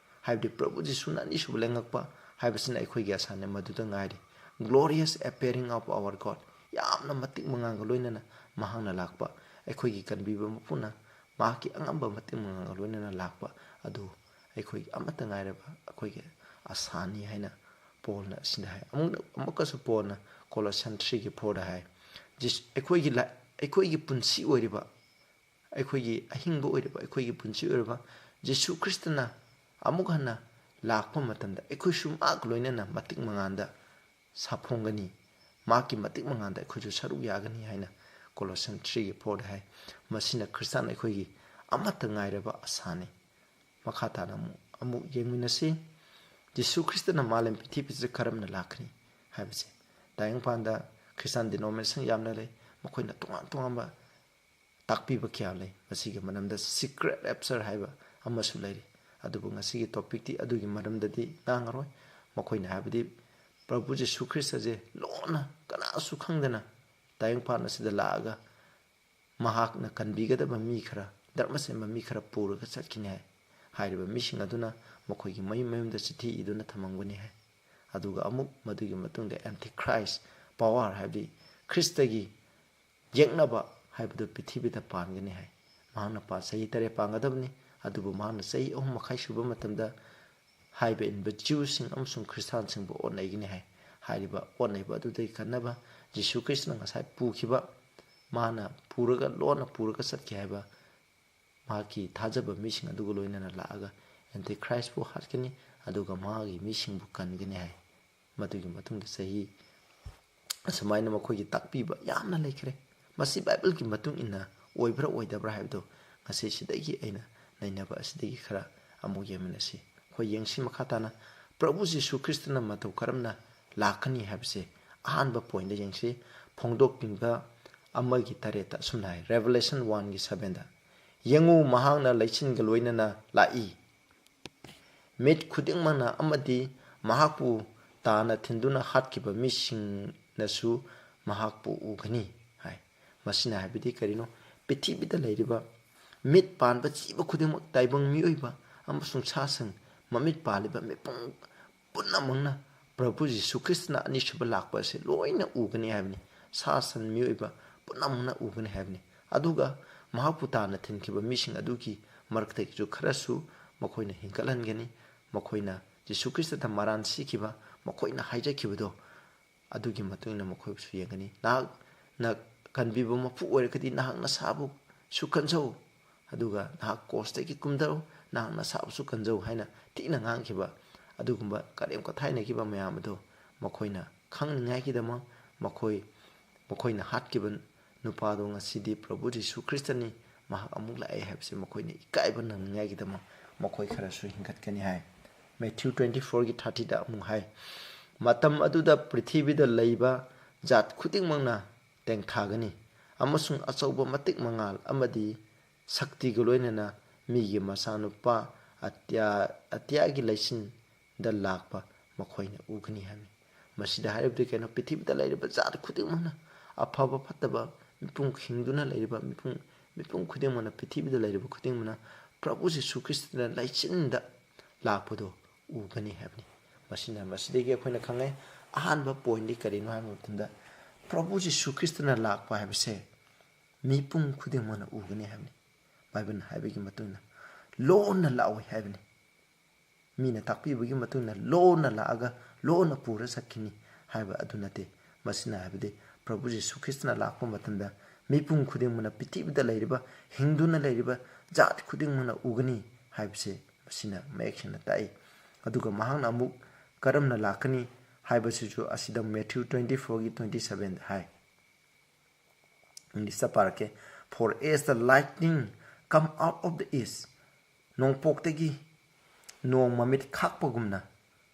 ꯍꯥꯏꯕꯗꯤ ꯄ꯭ꯔꯚꯨ ꯖꯤꯁꯨꯅ ꯑꯅꯤꯁꯨꯕ ꯂꯦꯡꯉꯛꯄ ꯍꯥꯏꯕꯁꯤꯅ ꯑꯩꯈꯣꯏꯒꯤ ꯑꯁꯥꯅꯦ, ꯃꯗꯨꯗ ꯉꯥꯏꯔꯤ꯫ "Glorious appearing of our God", ꯌꯥꯝꯅ ꯃꯇꯤꯛ ꯃꯉꯥꯜꯒ ꯂꯣꯏꯅꯅ ꯃꯍꯥꯛꯅ ꯂꯥꯛꯄ, ꯑꯩꯈꯣꯏꯒꯤ ꯀꯟꯕꯤꯕ ꯃꯄꯨꯅ ꯃꯍꯥꯛꯀꯤ ꯑꯉꯝꯕ ꯃꯇꯤꯛ ꯃꯉꯥꯜꯒ ꯂꯣꯏꯅꯅ ꯂꯥꯛꯄ ꯑꯗꯨ ꯑꯩꯈꯣꯏꯒꯤ ꯑꯃꯠꯇ ꯉꯥꯏꯔꯕ ꯑꯩꯈꯣꯏꯒꯤ ꯑꯁꯥꯅꯤ ꯍꯥꯏꯅ ꯄꯣꯜꯅ ꯑꯁꯤꯗ ꯍꯥꯏ꯫ ꯑꯃꯨꯛ-, ꯑꯃꯨꯛꯀꯁꯨ ꯄꯣꯜꯅ ꯀꯣꯂꯣꯁꯟ ꯊ꯭ꯔꯤꯒꯤ ꯐꯣꯔꯗ ꯍꯥꯏ, ꯖꯤꯁ-, ꯑꯩꯈꯣꯏꯒꯤ ꯂꯥ-, ꯑꯩꯈꯣꯏꯒꯤ ꯄꯨꯟꯁꯤ ꯑꯣꯏꯔꯤꯕ, ꯑꯩꯈꯣꯏꯒꯤ ꯑꯍꯤꯡꯕ ꯑꯣꯏꯔꯤꯕ, ꯑꯩꯈꯣꯏꯒꯤ ꯄꯨꯟꯁꯤ ꯑꯣꯏꯔꯤꯕ ꯖꯤꯁꯨ ꯈ꯭ꯔꯤꯁꯇꯅ ꯑꯃꯨꯛ ꯍꯟꯅ ꯂꯥꯛꯄ ꯃꯇꯝꯗ ꯑꯩꯈꯣꯏꯁꯨ ꯃꯍꯥꯛ ꯂꯣꯏꯅꯅ ꯃꯇꯤꯛ ꯃꯉꯥꯟꯗ ꯁꯥꯐꯣꯡꯒꯅꯤ, ꯃꯍꯥꯛꯀꯤ ꯃꯇꯤꯛ ꯃꯉꯥꯟꯗ ꯑꯩꯈꯣꯏꯁꯨ ꯁꯔꯨꯛ ꯌꯥꯒꯅꯤ ꯍꯥꯏꯅ ꯀꯣꯂꯣꯁꯟ ꯊ꯭ꯔꯤꯒꯤ ꯐꯣꯔꯗ ꯍꯥꯏ꯫ ꯃꯁꯤꯅ ꯈ꯭ꯔꯤꯁꯇꯥꯟ ꯑꯩꯈꯣꯏꯒꯤ ꯑꯃꯠꯇ ꯉꯥꯏꯔꯕ ꯑꯁꯥꯅꯤ꯫ ꯃꯈꯥ ꯇꯥꯅ ꯑꯃꯨꯛ ꯑꯃꯨꯛ ꯌꯦꯡꯃꯤꯟꯅꯁꯤ꯫ ꯖꯤꯁꯨ ꯈ꯭ꯔꯤꯁꯇꯅ ꯃꯥꯂꯦꯝ ꯄ꯭ꯔꯤꯊꯤꯕꯤꯁꯤꯗ ꯀꯔꯝꯅ ꯂꯥꯛꯀꯅꯤ ꯍꯥꯏꯕꯁꯦ꯫ ꯇꯥꯏꯕꯪꯄꯥꯟꯗ ꯈ꯭ꯔꯤꯁꯇꯥꯟ ꯗꯤꯅꯣꯃꯤꯅꯦꯁꯟ ꯌꯥꯝꯅ ꯂꯩ, ꯃꯈꯣꯏꯅ ꯇꯣꯉꯥꯟ ꯇꯣꯉꯥꯟꯕ ꯇꯥꯛꯄꯤꯕ ꯀꯌꯥ ꯂꯩ꯫ ꯃꯁꯤꯒꯤ ꯃꯔꯝꯗ ꯁꯤꯀ꯭ꯔꯦꯠ ꯔꯦꯞꯆꯔ ꯍꯥꯏꯕ ꯑꯃꯁꯨ ꯂꯩꯔꯤ꯫ ꯑꯗꯨꯕꯨ ꯉꯁꯤꯒꯤ ꯇꯣꯄꯤꯛꯇꯤ ꯑꯗꯨꯒꯤ ꯃꯔꯝꯗꯗꯤ ꯉꯥꯡꯉꯔꯣꯏ꯫ ꯃꯈꯣꯏꯅ ꯍꯥꯏꯕꯗꯤ ꯄ꯭ꯔꯚꯨ ꯖꯤꯁꯨ ꯈ꯭ꯔꯤꯁꯇꯁꯦ ꯂꯣꯟꯅ ꯀꯅꯥꯁꯨ ꯈꯪꯗꯅ ꯇꯥꯏꯕꯪꯄꯥꯟ ꯑꯁꯤꯗ ꯂꯥꯛꯑꯒ ꯃꯍꯥꯛꯅ ꯀꯟꯕꯤꯒꯗꯕ ꯃꯤ ꯈꯔ, ꯙꯔꯃ ꯁꯦꯝꯕ ꯃꯤ ꯈꯔ ꯄꯨꯔꯒ ꯆꯠꯈꯤꯅꯤ ꯍꯥꯏ꯫ ꯍꯥꯏꯔꯤꯕ ꯃꯤꯁꯤꯡ ꯑꯗꯨꯅ ꯃꯈꯣꯏꯒꯤ ꯃꯌꯨꯝ ꯃꯌꯨꯝꯗ ꯆꯤꯊꯤ ꯏꯗꯨꯅ ꯊꯝꯃꯝꯒꯅꯤ ꯍꯥꯏ꯫ ꯑꯗꯨꯒ ꯑꯃꯨꯛ ꯃꯗꯨꯒꯤ ꯃꯇꯨꯡꯗ ꯑꯦꯟꯇꯤꯈ꯭ꯔꯥꯏꯁ ꯄꯋꯥꯔ, ꯍꯥꯏꯕꯗꯤ ꯈ꯭ꯔꯤꯁꯇꯒꯤ ꯌꯦꯛꯅꯕ ꯍꯥꯏꯕꯗꯨ ꯄ꯭ꯔꯤꯊꯤꯕꯤꯗ ꯄꯥꯟꯒꯅꯤ ꯍꯥꯏ꯫ ꯃꯍꯥꯛꯅ ꯄꯥ-, ꯆꯍꯤ ꯇꯔꯦꯠ ꯄꯥꯟꯒꯗꯕꯅꯤ, ꯑꯗꯨꯕꯨ ꯃꯍꯥꯛꯅ ꯆꯍꯤ ꯑꯍꯨꯝ ꯃꯈꯥꯏ ꯁꯨꯕ ꯃꯇꯝꯗ ꯍꯥꯏꯕ ꯏꯟꯕ ꯖ꯭ꯌꯨꯁꯤꯡ ꯑꯃꯁꯨꯡ ꯈ꯭ꯔꯤꯁꯇꯥꯟꯁꯤꯡꯕꯨ ꯑꯣꯠꯅꯩꯒꯅꯤ ꯍꯥꯏ꯫ ꯍꯥꯏꯔꯤꯕ ꯑꯣꯠꯅꯩꯕ ꯑꯗꯨꯗꯒꯤ ꯀꯟꯅꯕ ꯖꯤꯁꯨ ꯈ꯭ꯔꯤꯁꯇꯅ ꯉꯁꯥꯏ ꯄꯨꯈꯤꯕ, ꯃꯥꯅ ꯄꯨꯔꯒ, ꯂꯣꯟꯅ ꯄꯨꯔꯒ ꯆꯠꯈꯤ ꯍꯥꯏꯕ ꯃꯍꯥꯛꯀꯤ ꯊꯥꯖꯕ ꯃꯤꯁꯤꯡ ꯑꯗꯨꯒ ꯂꯣꯏꯅꯅ ꯂꯥꯛꯑꯒ ꯑꯦꯟꯇꯤꯈ꯭ꯔꯥꯏꯁꯄꯨ ꯍꯥꯠꯀꯅꯤ, ꯑꯗꯨꯒ ꯃꯥꯒꯤ ꯃꯤꯁꯤꯡꯕꯨ ꯀꯟꯒꯅꯤ ꯍꯥꯏ꯫ ꯃꯗꯨꯒꯤ ꯃꯇꯨꯡꯗ ꯆꯍꯤ ꯑꯁꯨꯃꯥꯏꯅ ꯃꯈꯣꯏꯒꯤ ꯇꯥꯛꯄꯤꯕ ꯌꯥꯝꯅ ꯂꯩꯈ꯭ꯔꯦ꯫ ꯃꯁꯤ ꯕꯥꯏꯕꯜꯒꯤ ꯃꯇꯨꯡ ꯏꯟꯅ ꯑꯣꯏꯕ꯭ꯔꯥ ꯑꯣꯏꯗꯕ꯭ꯔꯥ ꯍꯥꯏꯕꯗꯨ ꯉꯁꯤ ꯁꯤꯗꯒꯤ ꯑꯩꯅ ꯅꯩꯅꯕ ꯑꯁꯤꯗꯒꯤ ꯈꯔ ꯑꯃꯨꯛ ꯌꯦꯡꯃꯤꯟꯅꯁꯤ꯫ ꯑꯩꯈꯣꯏ ꯌꯦꯡꯁꯤ ꯃꯈꯥ ꯇꯥꯅ ꯄ꯭ꯔꯚꯨ ꯖꯤꯁꯨ ꯈ꯭ꯔꯤꯁꯇꯅ ꯃꯇꯧ ꯀꯔꯝꯅ ꯂꯥꯛꯀꯅꯤ ꯍꯥꯏꯕꯁꯦ꯫ ꯑꯍꯥꯟꯕ ꯄꯣꯏꯟꯗ ꯌꯦꯡꯁꯤ, ꯐꯣꯡꯗꯣꯛꯄꯤꯕ ꯑꯃꯒꯤ ꯇꯔꯦꯠꯇ ꯑꯁꯨꯝꯅ ꯍꯥꯏ, ꯔꯦꯚꯦꯂꯦꯁꯟ ꯋꯥꯟꯒꯤ ꯁꯚꯦꯟꯗ, "ꯌꯦꯡꯉꯨ, ꯃꯍꯥꯛꯅ ꯂꯩꯆꯤꯟꯒ ꯂꯣꯏꯅꯅ ꯂꯥꯛꯏ꯫ ꯃꯤꯠ ꯈꯨꯗꯤꯡꯃꯛꯅ ꯑꯃꯗꯤ ꯃꯍꯥꯛꯄꯨ ꯇꯥꯅ ꯊꯤꯟꯗꯨꯅ ꯍꯥꯠꯈꯤꯕ ꯃꯤꯁꯤꯡꯅꯁꯨ ꯃꯍꯥꯛꯄꯨ ꯎꯒꯅꯤ" ꯍꯥꯏ꯫ ꯃꯁꯤꯅ ꯍꯥꯏꯕꯗꯤ ꯀꯔꯤꯅꯣ? ꯄ꯭ꯔꯤꯊꯤꯕꯤꯗ ꯂꯩꯔꯤꯕ ꯃꯤꯠ ꯄꯥꯟꯕ ꯖꯤꯕ ꯈꯨꯗꯤꯡꯃꯛ, ꯇꯥꯏꯕꯪ ꯃꯤꯑꯣꯏꯕ ꯑꯃꯁꯨꯡ ꯁꯥ ꯁꯟ, ꯃꯃꯤꯠ ꯄꯥꯜꯂꯤꯕ ꯃꯤꯄꯨꯝ ꯄꯨꯝꯅꯃꯛꯅ ꯄ꯭ꯔꯚꯨ ꯖꯤꯁꯨ ꯈ꯭ꯔꯤꯁꯇꯅ ꯑꯅꯤꯁꯨꯕ ꯂꯥꯛꯄ ꯑꯁꯤ ꯂꯣꯏꯅ ꯎꯒꯅꯤ ꯍꯥꯏꯕꯅꯤ꯫ ꯁꯥ ꯁꯟ, ꯃꯤꯑꯣꯏꯕ ꯄꯨꯝꯅꯃꯛꯅ ꯎꯒꯅꯤ ꯍꯥꯏꯕꯅꯤ꯫ ꯑꯗꯨꯒ ꯃꯍꯥꯛꯄꯨ ꯇꯥꯅ ꯊꯤꯟꯈꯤꯕ ꯃꯤꯁꯤꯡ ꯑꯗꯨꯒꯤ ꯃꯔꯛꯇꯒꯤꯁꯨ ꯈꯔꯁꯨ ꯃꯈꯣꯏꯅ ꯍꯤꯡꯒꯠꯍꯟꯒꯅꯤ꯫ ꯃꯈꯣꯏꯅ ꯖꯤꯁꯨ ꯈ꯭ꯔꯤꯁꯇꯗ ꯃꯔꯥꯟ ꯁꯤꯈꯤꯕ, ꯃꯈꯣꯏꯅ ꯍꯥꯏꯖꯈꯤꯕꯗꯣ, ꯑꯗꯨꯒꯤ ꯃꯇꯨꯡ ꯏꯟꯅ ꯃꯈꯣꯏꯕꯨꯁꯨ ꯌꯦꯡꯒꯅꯤ꯫ ꯅꯍꯥꯛꯅ ꯀꯟꯕꯤꯕ ꯃꯄꯨ ꯑꯣꯏꯔꯒꯗꯤ ꯅꯍꯥꯛ ꯅꯁꯥꯕꯨꯁꯨ ꯀꯟꯖꯧ, ꯑꯗꯨꯒ ꯅꯍꯥꯛ ꯀ꯭ꯔꯣꯁꯇꯒꯤ ꯀꯨꯝꯊꯔꯛꯎ, ꯅꯍꯥꯛꯅ ꯁꯥꯕꯁꯨ ꯀꯟꯖꯧ" ꯍꯥꯏꯅ ꯊꯤꯅ ꯉꯥꯡꯈꯤꯕ ꯑꯗꯨꯒꯨꯝꯕ ꯀꯔꯦꯝ ꯀꯊꯥꯏꯅꯈꯤꯕ ꯃꯌꯥꯝ ꯑꯗꯣ ꯃꯈꯣꯏꯅ ꯈꯪꯅꯤꯡꯉꯥꯏꯒꯤꯗꯃꯛ, ꯃꯈꯣꯏ, ꯃꯈꯣꯏꯅ ꯍꯥꯠꯈꯤꯕ ꯅꯨꯄꯥꯗꯣ ꯉꯁꯤꯗꯤ ꯄ꯭ꯔꯚꯨ ꯖꯤꯁꯨ ꯈ꯭ꯔꯤꯁꯇꯅꯤ, ꯃꯍꯥꯛ ꯑꯃꯨꯛ ꯂꯥꯛꯑꯦ ꯍꯥꯏꯕꯁꯦ ꯃꯈꯣꯏꯅ ꯏꯀꯥꯏꯕ ꯅꯪꯅꯤꯡꯉꯥꯏꯒꯤꯗꯃꯛ ꯃꯈꯣꯏ ꯈꯔꯁꯨ ꯍꯤꯡꯒꯠꯀꯅꯤ ꯍꯥꯏ꯫ ꯃꯦꯊ꯭ꯌꯨ twenty fourꯒꯤ thirtyꯗ ꯑꯃꯨꯛ ꯍꯥꯏ, "ꯃꯇꯝ ꯑꯗꯨꯗ ꯄ꯭ꯔꯤꯊꯤꯕꯤꯗ ꯂꯩꯕ ꯖꯥꯠ ꯈꯨꯗꯤꯡꯃꯛꯅ ꯇꯦꯡꯊꯥꯒꯅꯤ, ꯑꯃꯁꯨꯡ ꯑꯆꯧꯕ ꯃꯇꯤꯛ ꯃꯉꯥꯜ ꯑꯃꯗꯤ ꯁꯛꯇꯤꯒ ꯂꯣꯏꯅꯅ ꯃꯤꯒꯤ ꯃꯆꯥꯅꯨꯄꯥ ꯑꯇ꯭ꯌꯥ-, ꯑꯇ꯭ꯌꯥꯒꯤ ꯂꯩꯆꯤꯟꯗ ꯂꯥꯛꯄ ꯃꯈꯣꯏꯅ ꯎꯒꯅꯤ" ꯍꯥꯏꯕꯅꯤ꯫ ꯃꯁꯤꯗ ꯍꯥꯏꯔꯤꯕꯗꯤ ꯀꯩꯅꯣ? ꯄ꯭ꯔꯤꯊꯤꯕꯤꯗ ꯂꯩꯔꯤꯕ ꯖꯥꯠ ꯈꯨꯗꯤꯡꯃꯛꯅ, ꯑꯐꯕ ꯐꯠꯇꯕ, ꯃꯤꯄꯨꯝ ꯍꯤꯡꯗꯨꯅ ꯂꯩꯔꯤꯕ ꯃꯤꯄꯨꯝ, ꯃꯤꯄꯨꯝ ꯈꯨꯗꯤꯡꯃꯛꯅ, ꯄ꯭ꯔꯤꯊꯤꯕꯤꯗ ꯂꯩꯔꯤꯕ ꯈꯨꯗꯤꯡꯃꯛꯅ ꯄ꯭ꯔꯚꯨ ꯖꯤꯁꯨ ꯈ꯭ꯔꯤꯁꯇꯅ ꯂꯩꯆꯤꯟꯗ ꯂꯥꯛꯄꯗꯨ ꯎꯒꯅꯤ ꯍꯥꯏꯕꯅꯤ꯫ ꯃꯁꯤꯅ, ꯃꯁꯤꯗꯒꯤ ꯑꯩꯈꯣꯏꯅ ꯈꯪꯉꯦ, ꯑꯍꯥꯟꯕ pointꯗꯤ ꯀꯔꯤꯅꯣ ꯍꯥꯏꯕ ꯃꯇꯝꯗ, ꯄ꯭ꯔꯚꯨ ꯖꯤꯁꯨ ꯈ꯭ꯔꯤꯁꯇꯅ ꯂꯥꯛꯄ ꯍꯥꯏꯕꯁꯦ ꯃꯤꯄꯨꯝ ꯈꯨꯗꯤꯡꯃꯛꯅ ꯎꯒꯅꯤ ꯍꯥꯏꯕꯅꯤ꯫ ꯕꯥꯏꯕꯜꯅ ꯍꯥꯏꯕꯒꯤ ꯃꯇꯨꯡ ꯏꯟꯅ ꯂꯣꯟꯅ ꯂꯥꯛꯑꯣꯏ ꯍꯥꯏꯕꯅꯤ꯫ ꯃꯤꯅ ꯇꯥꯛꯄꯤꯕꯒꯤ ꯃꯇꯨꯡ ꯏꯟꯅ ꯂꯣꯟꯅ ꯂꯥꯛꯑꯒ ꯂꯣꯟꯅ ꯄꯨꯔ ꯆꯠꯈꯤꯅꯤ ꯍꯥꯏꯕ ꯑꯗꯨ ꯅꯠꯇꯦ꯫ ꯃꯁꯤꯅ ꯍꯥꯏꯕꯗꯤ ꯄ꯭ꯔꯚꯨ ꯖꯤꯁꯨ ꯈ꯭ꯔꯤꯁꯇꯅ ꯂꯥꯛꯄ ꯃꯇꯝꯗ ꯃꯤꯄꯨꯝ ꯈꯨꯗꯤꯡꯃꯛꯅ, ꯄ꯭ꯔꯤꯊꯤꯕꯤꯗ ꯂꯩꯔꯤꯕ, ꯍꯤꯡꯗꯨꯅ ꯂꯩꯔꯤꯕ ꯖꯥꯠ ꯈꯨꯗꯤꯡꯃꯛꯅ ꯎꯒꯅꯤ ꯍꯥꯏꯕꯁꯦ ꯃꯁꯤꯅ ꯃꯌꯦꯛ ꯁꯦꯡꯅ ꯇꯥꯛꯏ꯫ ꯑꯗꯨꯒ ꯃꯍꯥꯛꯅ ꯑꯃꯨꯛ ꯀꯔꯝꯅ ꯂꯥꯛꯀꯅꯤ ꯍꯥꯏꯕꯁꯤꯁꯨ ꯑꯁꯤꯗ ꯃꯦꯊ꯭ꯌꯨ twenty fourꯒꯤ twenty sevenꯗ ꯍꯥꯏ꯫ ꯏꯪꯂꯤꯁꯇ ꯄꯥꯔꯛꯀꯦ꯫ "For as the lightning come out of the east," ꯅꯣꯡꯄꯣꯛꯇꯒꯤ ꯅꯣꯡ ꯃꯃꯤꯠ ꯈꯥꯛꯄꯒꯨꯝꯅ,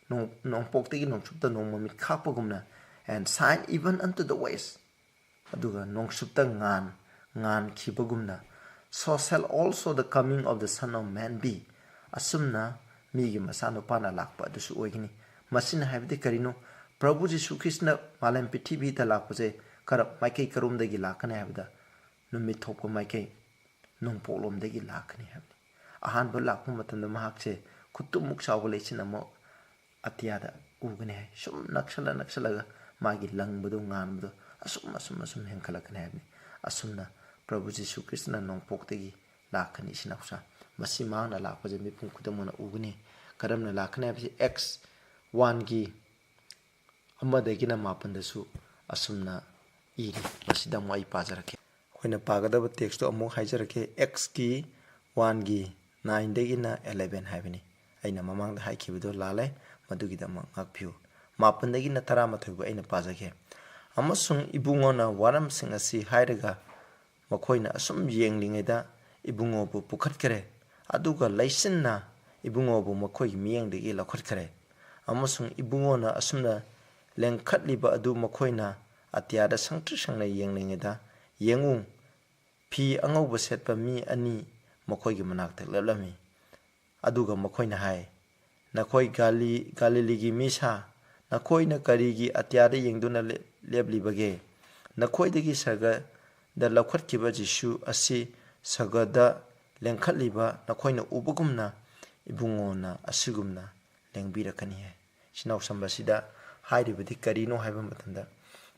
ꯅꯣꯡ-, ꯅꯣꯡꯄꯣꯛꯇꯒꯤ ꯅꯣꯡꯆꯨꯞꯇ ꯅꯣꯡ ꯃꯃꯤꯠ ꯈꯥꯛꯄꯒꯨꯝꯅ, "and shine even unto the west," ꯑꯗꯨꯒ ꯅꯣꯡꯆꯨꯞꯇ ꯉꯥꯟ-, ꯉꯥꯟꯈꯤꯕꯒꯨꯝꯅ, "so shall also the coming of the Son of Man be," ꯑꯁꯨꯝꯅ ꯃꯤꯒꯤ ꯃꯆꯥꯅꯨꯄꯥꯅ ꯂꯥꯛꯄ ꯑꯗꯨꯁꯨ ꯑꯣꯏꯒꯅꯤ꯫ ꯃꯁꯤꯅ ꯍꯥꯏꯕꯗꯤ ꯀꯔꯤꯅꯣ? ꯄ꯭ꯔꯚꯨ ꯖꯤꯁꯨ ꯈ꯭ꯔꯤꯁꯇꯅ ꯃꯥꯂꯦꯝ ꯄ꯭ꯔꯤꯊꯤꯕꯤꯗ ꯂꯥꯛꯄꯁꯦ ꯀꯔꯝ-, ꯃꯥꯏꯀꯩ ꯀꯔꯣꯝꯗꯒꯤ ꯂꯥꯛꯀꯅꯤ ꯍꯥꯏꯕꯗ, ꯅꯨꯃꯤꯠ ꯊꯣꯛꯄ ꯃꯥꯏꯀꯩ, ꯅꯣꯡꯄꯣꯛꯂꯣꯝꯗꯒꯤ ꯂꯥꯛꯀꯅꯤ ꯍꯥꯏꯕꯅꯤ꯫ ꯑꯍꯥꯟꯕ ꯂꯥꯛꯄ ꯃꯇꯝꯗ ꯃꯍꯥꯛꯁꯦ ꯈꯨꯇꯨꯝꯃꯨꯛ ꯆꯥꯎꯕ ꯂꯩꯆꯤꯟ ꯑꯃ ꯑꯇꯤꯌꯥꯗ ꯎꯒꯅꯤ ꯍꯥꯏ꯫ ꯁꯨꯝ ꯅꯛꯁꯜꯂ ꯅꯛꯁꯜꯂꯒ ꯃꯥꯒꯤ ꯂꯪꯕꯗꯣ, ꯉꯥꯟꯕꯗꯣ ꯑꯁꯨꯝ, ꯑꯁꯨꯝ, ꯑꯁꯨꯝ ꯍꯦꯟꯒꯠꯂꯛꯀꯅꯤ ꯍꯥꯏꯕꯅꯤ꯫ ꯑꯁꯨꯝꯅ ꯄ꯭ꯔꯚꯨ ꯖꯤꯁꯨ ꯈ꯭ꯔꯤꯁꯇꯅ ꯅꯣꯡꯄꯣꯛꯇꯒꯤ ꯂꯥꯛꯀꯅꯤ, ꯏꯆꯤꯟ ꯏꯅꯥꯎꯁꯥ꯫ ꯃꯁꯤ ꯃꯍꯥꯛꯅ ꯂꯥꯛꯄꯁꯦ ꯃꯤꯄꯨꯝ ꯈꯨꯗꯤꯡꯃꯛꯅ ꯎꯒꯅꯤ꯫ ꯀꯔꯝꯅ ꯂꯥꯛꯀꯅꯤ ꯍꯥꯏꯕꯁꯤ Acts oneꯒꯤ ꯑꯃꯗꯒꯤꯅ ꯃꯥꯄꯟꯗꯁꯨ ꯑꯁꯨꯝꯅ ꯏꯔꯤ꯫ ꯃꯁꯤꯗ ꯑꯃꯨꯛ ꯑꯩ ꯄꯥꯖꯔꯛꯀꯦ꯫ ꯑꯩꯈꯣꯏꯅ ꯄꯥꯒꯗꯕ textꯇꯣ ꯑꯃꯨꯛ ꯍꯥꯏꯖꯔꯛꯀꯦ꯫ Actsꯀꯤ oneꯒꯤ ꯅꯥꯏꯟꯗꯒꯤꯅ ꯑꯦꯂꯦꯚꯦꯟ ꯍꯥꯏꯕꯅꯤ꯫ ꯑꯩꯅ ꯃꯃꯥꯡꯗ ꯍꯥꯏꯈꯤꯕꯗꯨ ꯂꯥꯜꯂꯦ, ꯃꯗꯨꯒꯤꯗꯃꯛ ꯉꯥꯛꯄꯤꯌꯨ꯫ ꯃꯥꯄꯟꯗꯒꯤꯅ ꯇꯔꯥꯃꯥꯊꯣꯏꯕꯨ ꯑꯩꯅ ꯄꯥꯖꯒꯦ꯫ "ꯑꯃꯁꯨꯡ ꯏꯕꯨꯡꯉꯣꯅ ꯋꯥꯔꯝꯁꯤꯡ ꯑꯁꯤ ꯍꯥꯏꯔꯒ ꯃꯈꯣꯏꯅ ꯑꯁꯨꯝ ꯌꯦꯡꯂꯤꯉꯩꯗ ꯏꯕꯨꯡꯉꯣꯕꯨ ꯄꯨꯈꯠꯈꯔꯦ, ꯑꯗꯨꯒ ꯂꯩꯆꯤꯟꯅ ꯏꯕꯨꯡꯉꯣꯕꯨ ꯃꯈꯣꯏꯒꯤ ꯃꯤꯠꯌꯦꯡꯗꯒꯤ ꯂꯧꯈꯠꯈꯔꯦ꯫ ꯑꯃꯁꯨꯡ ꯏꯕꯨꯡꯉꯣꯅ ꯑꯁꯨꯝꯅ ꯂꯦꯡꯈꯠꯂꯤꯕ ꯑꯗꯨ ꯃꯈꯣꯏꯅ ꯑꯇꯤꯌꯥꯗ ꯁꯪꯇ꯭ꯔꯤꯛ ꯁꯪꯅ ꯌꯦꯡꯂꯤꯉꯩꯗ, ꯌꯦꯡꯉꯨ, ꯐꯤ ꯑꯉꯧꯕ ꯁꯦꯠꯄ ꯃꯤ ꯑꯅꯤ ꯃꯈꯣꯏꯒꯤ ꯃꯅꯥꯛꯇ ꯂꯦꯞꯂꯝꯃꯤ꯫ ꯑꯗꯨꯒ ꯃꯈꯣꯏꯅ ꯍꯥꯏ, 'ꯅꯈꯣꯏ ꯒꯥꯂꯤ-, ꯒꯥꯂꯤꯂꯤꯒꯤ ꯃꯤ ꯁꯥ, ꯅꯈꯣꯏꯅ ꯀꯔꯤꯒꯤ ꯑꯇꯤꯌꯥꯗ ꯌꯦꯡꯗꯨꯅ ꯂꯦꯞ-, ꯂꯦꯞꯂꯤꯕꯒꯦ? ꯅꯈꯣꯏꯗꯒꯤ ꯁꯔꯒꯗ ꯂꯧꯈꯠꯈꯤꯕ ꯖꯤꯁꯨ ꯑꯁꯤ ꯁꯔꯒꯗ ꯂꯦꯡꯈꯠꯂꯤꯕ ꯅꯈꯣꯏꯅ ꯎꯕꯒꯨꯝꯅ ꯏꯕꯨꯡꯉꯣꯅ ꯑꯁꯤꯒꯨꯝꯅ ꯂꯦꯡꯕꯤꯔꯛꯀꯅꯤ' ꯍꯥꯏ꯫ ꯏꯆꯤꯟ ꯏꯅꯥꯎ ꯆꯝꯕꯁꯤꯗ ꯍꯥꯏꯔꯤꯕꯗꯤ ꯀꯔꯤꯅꯣ ꯍꯥꯏꯕ ꯃꯇꯝꯗ,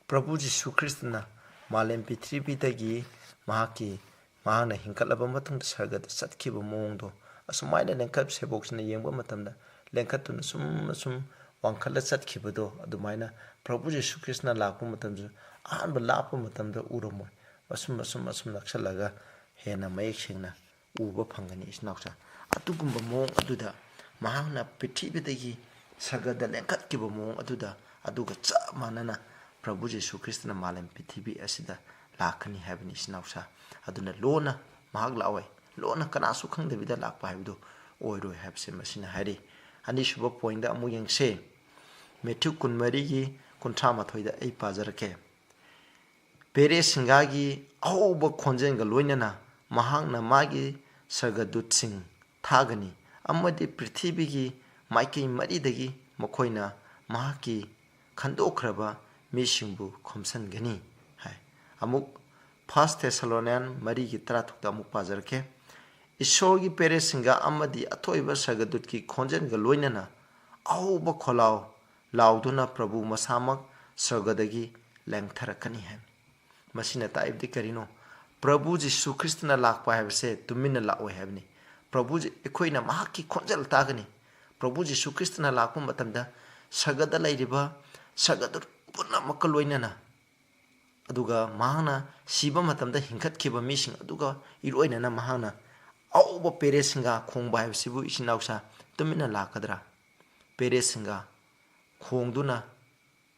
ꯄ꯭ꯔꯚꯨ ꯖꯤꯁꯨ ꯈ꯭ꯔꯤꯁꯇꯅ ꯃꯥꯂꯦꯝ ꯄ꯭ꯔꯤꯊꯤꯕꯤꯗꯒꯤ ꯃꯍꯥꯛꯀꯤ, ꯃꯍꯥꯛꯅ ꯍꯤꯡꯒꯠꯂꯕ ꯃꯇꯨꯡꯗ ꯁꯔꯒꯗ ꯆꯠꯈꯤꯕ ꯃꯑꯣꯡꯗꯣ, ꯑꯁꯨꯃꯥꯏꯅ ꯂꯦꯡꯈꯠ ꯁꯦꯕꯣꯛꯁꯤꯅ ꯌꯦꯡꯕ ꯃꯇꯝꯗ ꯂꯦꯡꯈꯠꯇꯨꯅ ꯁꯨꯝ ꯑꯁꯨꯝ ꯋꯥꯡꯈꯠꯂ ꯆꯠꯈꯤꯕꯗꯣ, ꯑꯗꯨꯃꯥꯏꯅ ꯄ꯭ꯔꯚꯨ ꯖꯤꯁꯨ ꯈ꯭ꯔꯤꯁꯇꯅ ꯂꯥꯛꯄ ꯃꯇꯝꯗꯁꯨ ꯑꯍꯥꯟꯕ ꯂꯥꯛꯄ ꯃꯇꯝꯗ ꯎꯔꯝꯃꯣꯏ꯫ ꯑꯁꯨꯝ ꯑꯁꯨꯝ ꯑꯁꯨꯝ ꯅꯛꯁꯜꯂꯒ ꯍꯦꯟꯅ ꯃꯌꯦꯛ ꯁꯦꯡꯅ ꯎꯕ ꯐꯪꯒꯅꯤ, ꯏꯆꯤꯟ ꯏꯅꯥꯎꯁꯥ꯫ ꯑꯗꯨꯒꯨꯝꯕ ꯃꯑꯣꯡ ꯑꯗꯨꯗ ꯃꯍꯥꯛꯅ ꯄ꯭ꯔꯤꯊꯤꯕꯤꯗꯒꯤ ꯁꯔꯒꯗ ꯂꯦꯡꯈꯠꯈꯤꯕ ꯃꯑꯣꯡ ꯑꯗꯨꯗ, ꯑꯗꯨꯒ ꯆꯞ ꯃꯥꯟꯅꯅ ꯄ꯭ꯔꯚꯨ ꯖꯤꯁꯨ ꯈ꯭ꯔꯤꯁꯇꯅ ꯃꯥꯂꯦꯝ ꯄ꯭ꯔꯤꯊꯤꯕꯤ ꯑꯁꯤꯗ ꯂꯥꯛꯀꯅꯤ ꯍꯥꯏꯕꯅꯤ, ꯏꯆꯤꯟ ꯏꯅꯥꯎꯁꯥ꯫ ꯑꯗꯨꯅ ꯂꯣꯟꯅ ꯃꯍꯥꯛ ꯂꯥꯛꯑꯣꯏ, ꯂꯣꯟꯅ ꯀꯅꯥꯁꯨ ꯈꯪꯗꯕꯤꯗ ꯂꯥꯛꯄ ꯍꯥꯏꯕꯗꯨ ꯑꯣꯏꯔꯣꯏ ꯍꯥꯏꯕꯁꯦ ꯃꯁꯤꯅ ꯍꯥꯏꯔꯤ꯫ ꯑꯅꯤꯁꯨꯕ ꯄꯣꯏꯟꯗ ꯑꯃꯨꯛ ꯌꯦꯡꯁꯦ, ꯃꯦꯊ꯭ꯌꯨ ꯀꯨꯟꯃꯔꯤꯒꯤ ꯀꯨꯟꯊ꯭ꯔꯥ ꯃꯥꯊꯣꯏꯗ ꯑꯩ ꯄꯥꯖꯔꯛꯀꯦ꯫ ꯄꯦꯔꯦꯁꯤꯡꯒꯥꯒꯤ ꯑꯍꯧꯕ ꯈꯣꯟꯖꯦꯜꯒ ꯂꯣꯏꯅꯅ ꯃꯍꯥꯛꯅ ꯃꯥꯒꯤ ꯁꯔꯒꯗꯨꯠꯁꯤꯡ ꯊꯥꯒꯅꯤ, ꯑꯃꯗꯤ ꯄ꯭ꯔꯤꯊꯤꯕꯤꯒꯤ ꯃꯥꯏꯀꯩ ꯃꯔꯤꯗꯒꯤ ꯃꯈꯣꯏꯅ ꯃꯍꯥꯛꯀꯤ ꯈꯟꯗꯣꯛꯈ꯭ꯔꯕ ꯃꯤꯁꯤꯡꯕꯨ ꯈꯣꯝꯁꯟꯒꯅꯤ ꯍꯥꯏ꯫ ꯑꯃꯨꯛ ꯐꯥꯔꯁ ꯊꯦꯁꯥꯂꯣꯅꯤꯌꯥꯟ ꯃꯔꯤꯒꯤ ꯇꯔꯥꯇꯔꯨꯛꯇ ꯑꯃꯨꯛ ꯄꯥꯖꯔꯛꯀꯦ꯫ "ꯏꯁꯣꯔꯒꯤ ꯄꯦꯔꯦꯁꯤꯡꯒ ꯑꯃꯗꯤ ꯑꯊꯣꯏꯕ ꯁꯔꯒꯗꯨꯠꯀꯤ ꯈꯣꯟꯖꯦꯜꯒ ꯂꯣꯏꯅꯅ ꯑꯍꯧꯕ ꯈꯣꯜꯂꯥꯎ ꯂꯥꯎꯗꯨꯅ ꯄ꯭ꯔꯚꯨ ꯃꯁꯥꯃꯛ ꯁꯔꯒꯗꯒꯤ ꯂꯦꯡꯊꯔꯛꯀꯅꯤ" ꯍꯥꯏ꯫ ꯃꯁꯤꯅ ꯇꯥꯛꯏꯕꯗꯤ ꯀꯔꯤꯅꯣ? ꯄ꯭ꯔꯚꯨ ꯖꯤꯁꯨ ꯈ꯭ꯔꯤꯁꯇꯅ ꯂꯥꯛꯄ ꯍꯥꯏꯕꯁꯦ ꯇꯨꯃꯤꯟꯅ ꯂꯥꯛꯑꯣꯏ ꯍꯥꯏꯕꯅꯤ꯫ ꯄ꯭ꯔꯚꯨ ꯖꯤ-, ꯑꯩꯈꯣꯏꯅ ꯃꯍꯥꯛꯀꯤ ꯈꯣꯟꯖꯦꯜ ꯇꯥꯒꯅꯤ꯫ ꯄ꯭ꯔꯚꯨ ꯖꯤꯁꯨ ꯈ꯭ꯔꯤꯁꯇꯅ ꯂꯥꯛꯄ ꯃꯇꯝꯗ ꯁꯔꯒꯗ ꯂꯩꯔꯤꯕ ꯁꯔꯒꯗꯨꯠ ꯄꯨꯝꯅꯃꯛꯀ ꯂꯣꯏꯅꯅ, ꯑꯗꯨꯒ ꯃꯍꯥꯛꯅ ꯁꯤꯕ ꯃꯇꯝꯗ ꯍꯤꯡꯒꯠꯈꯤꯕ ꯃꯤꯁꯤꯡ ꯑꯗꯨꯒ ꯏꯔꯣꯏꯅꯅ ꯃꯍꯥꯛꯅ ꯑꯍꯧꯕ ꯄꯦꯔꯦꯁꯤꯡꯒ ꯈꯣꯡꯕ ꯍꯥꯏꯕꯁꯤꯕꯨ ꯏꯆꯤꯟ ꯏꯅꯥꯎꯁꯥ ꯇꯨꯃꯤꯟꯅ ꯂꯥꯛꯀꯗ꯭ꯔꯥ? ꯄꯦꯔꯦꯁꯤꯡꯒ ꯈꯣꯡꯗꯨꯅ,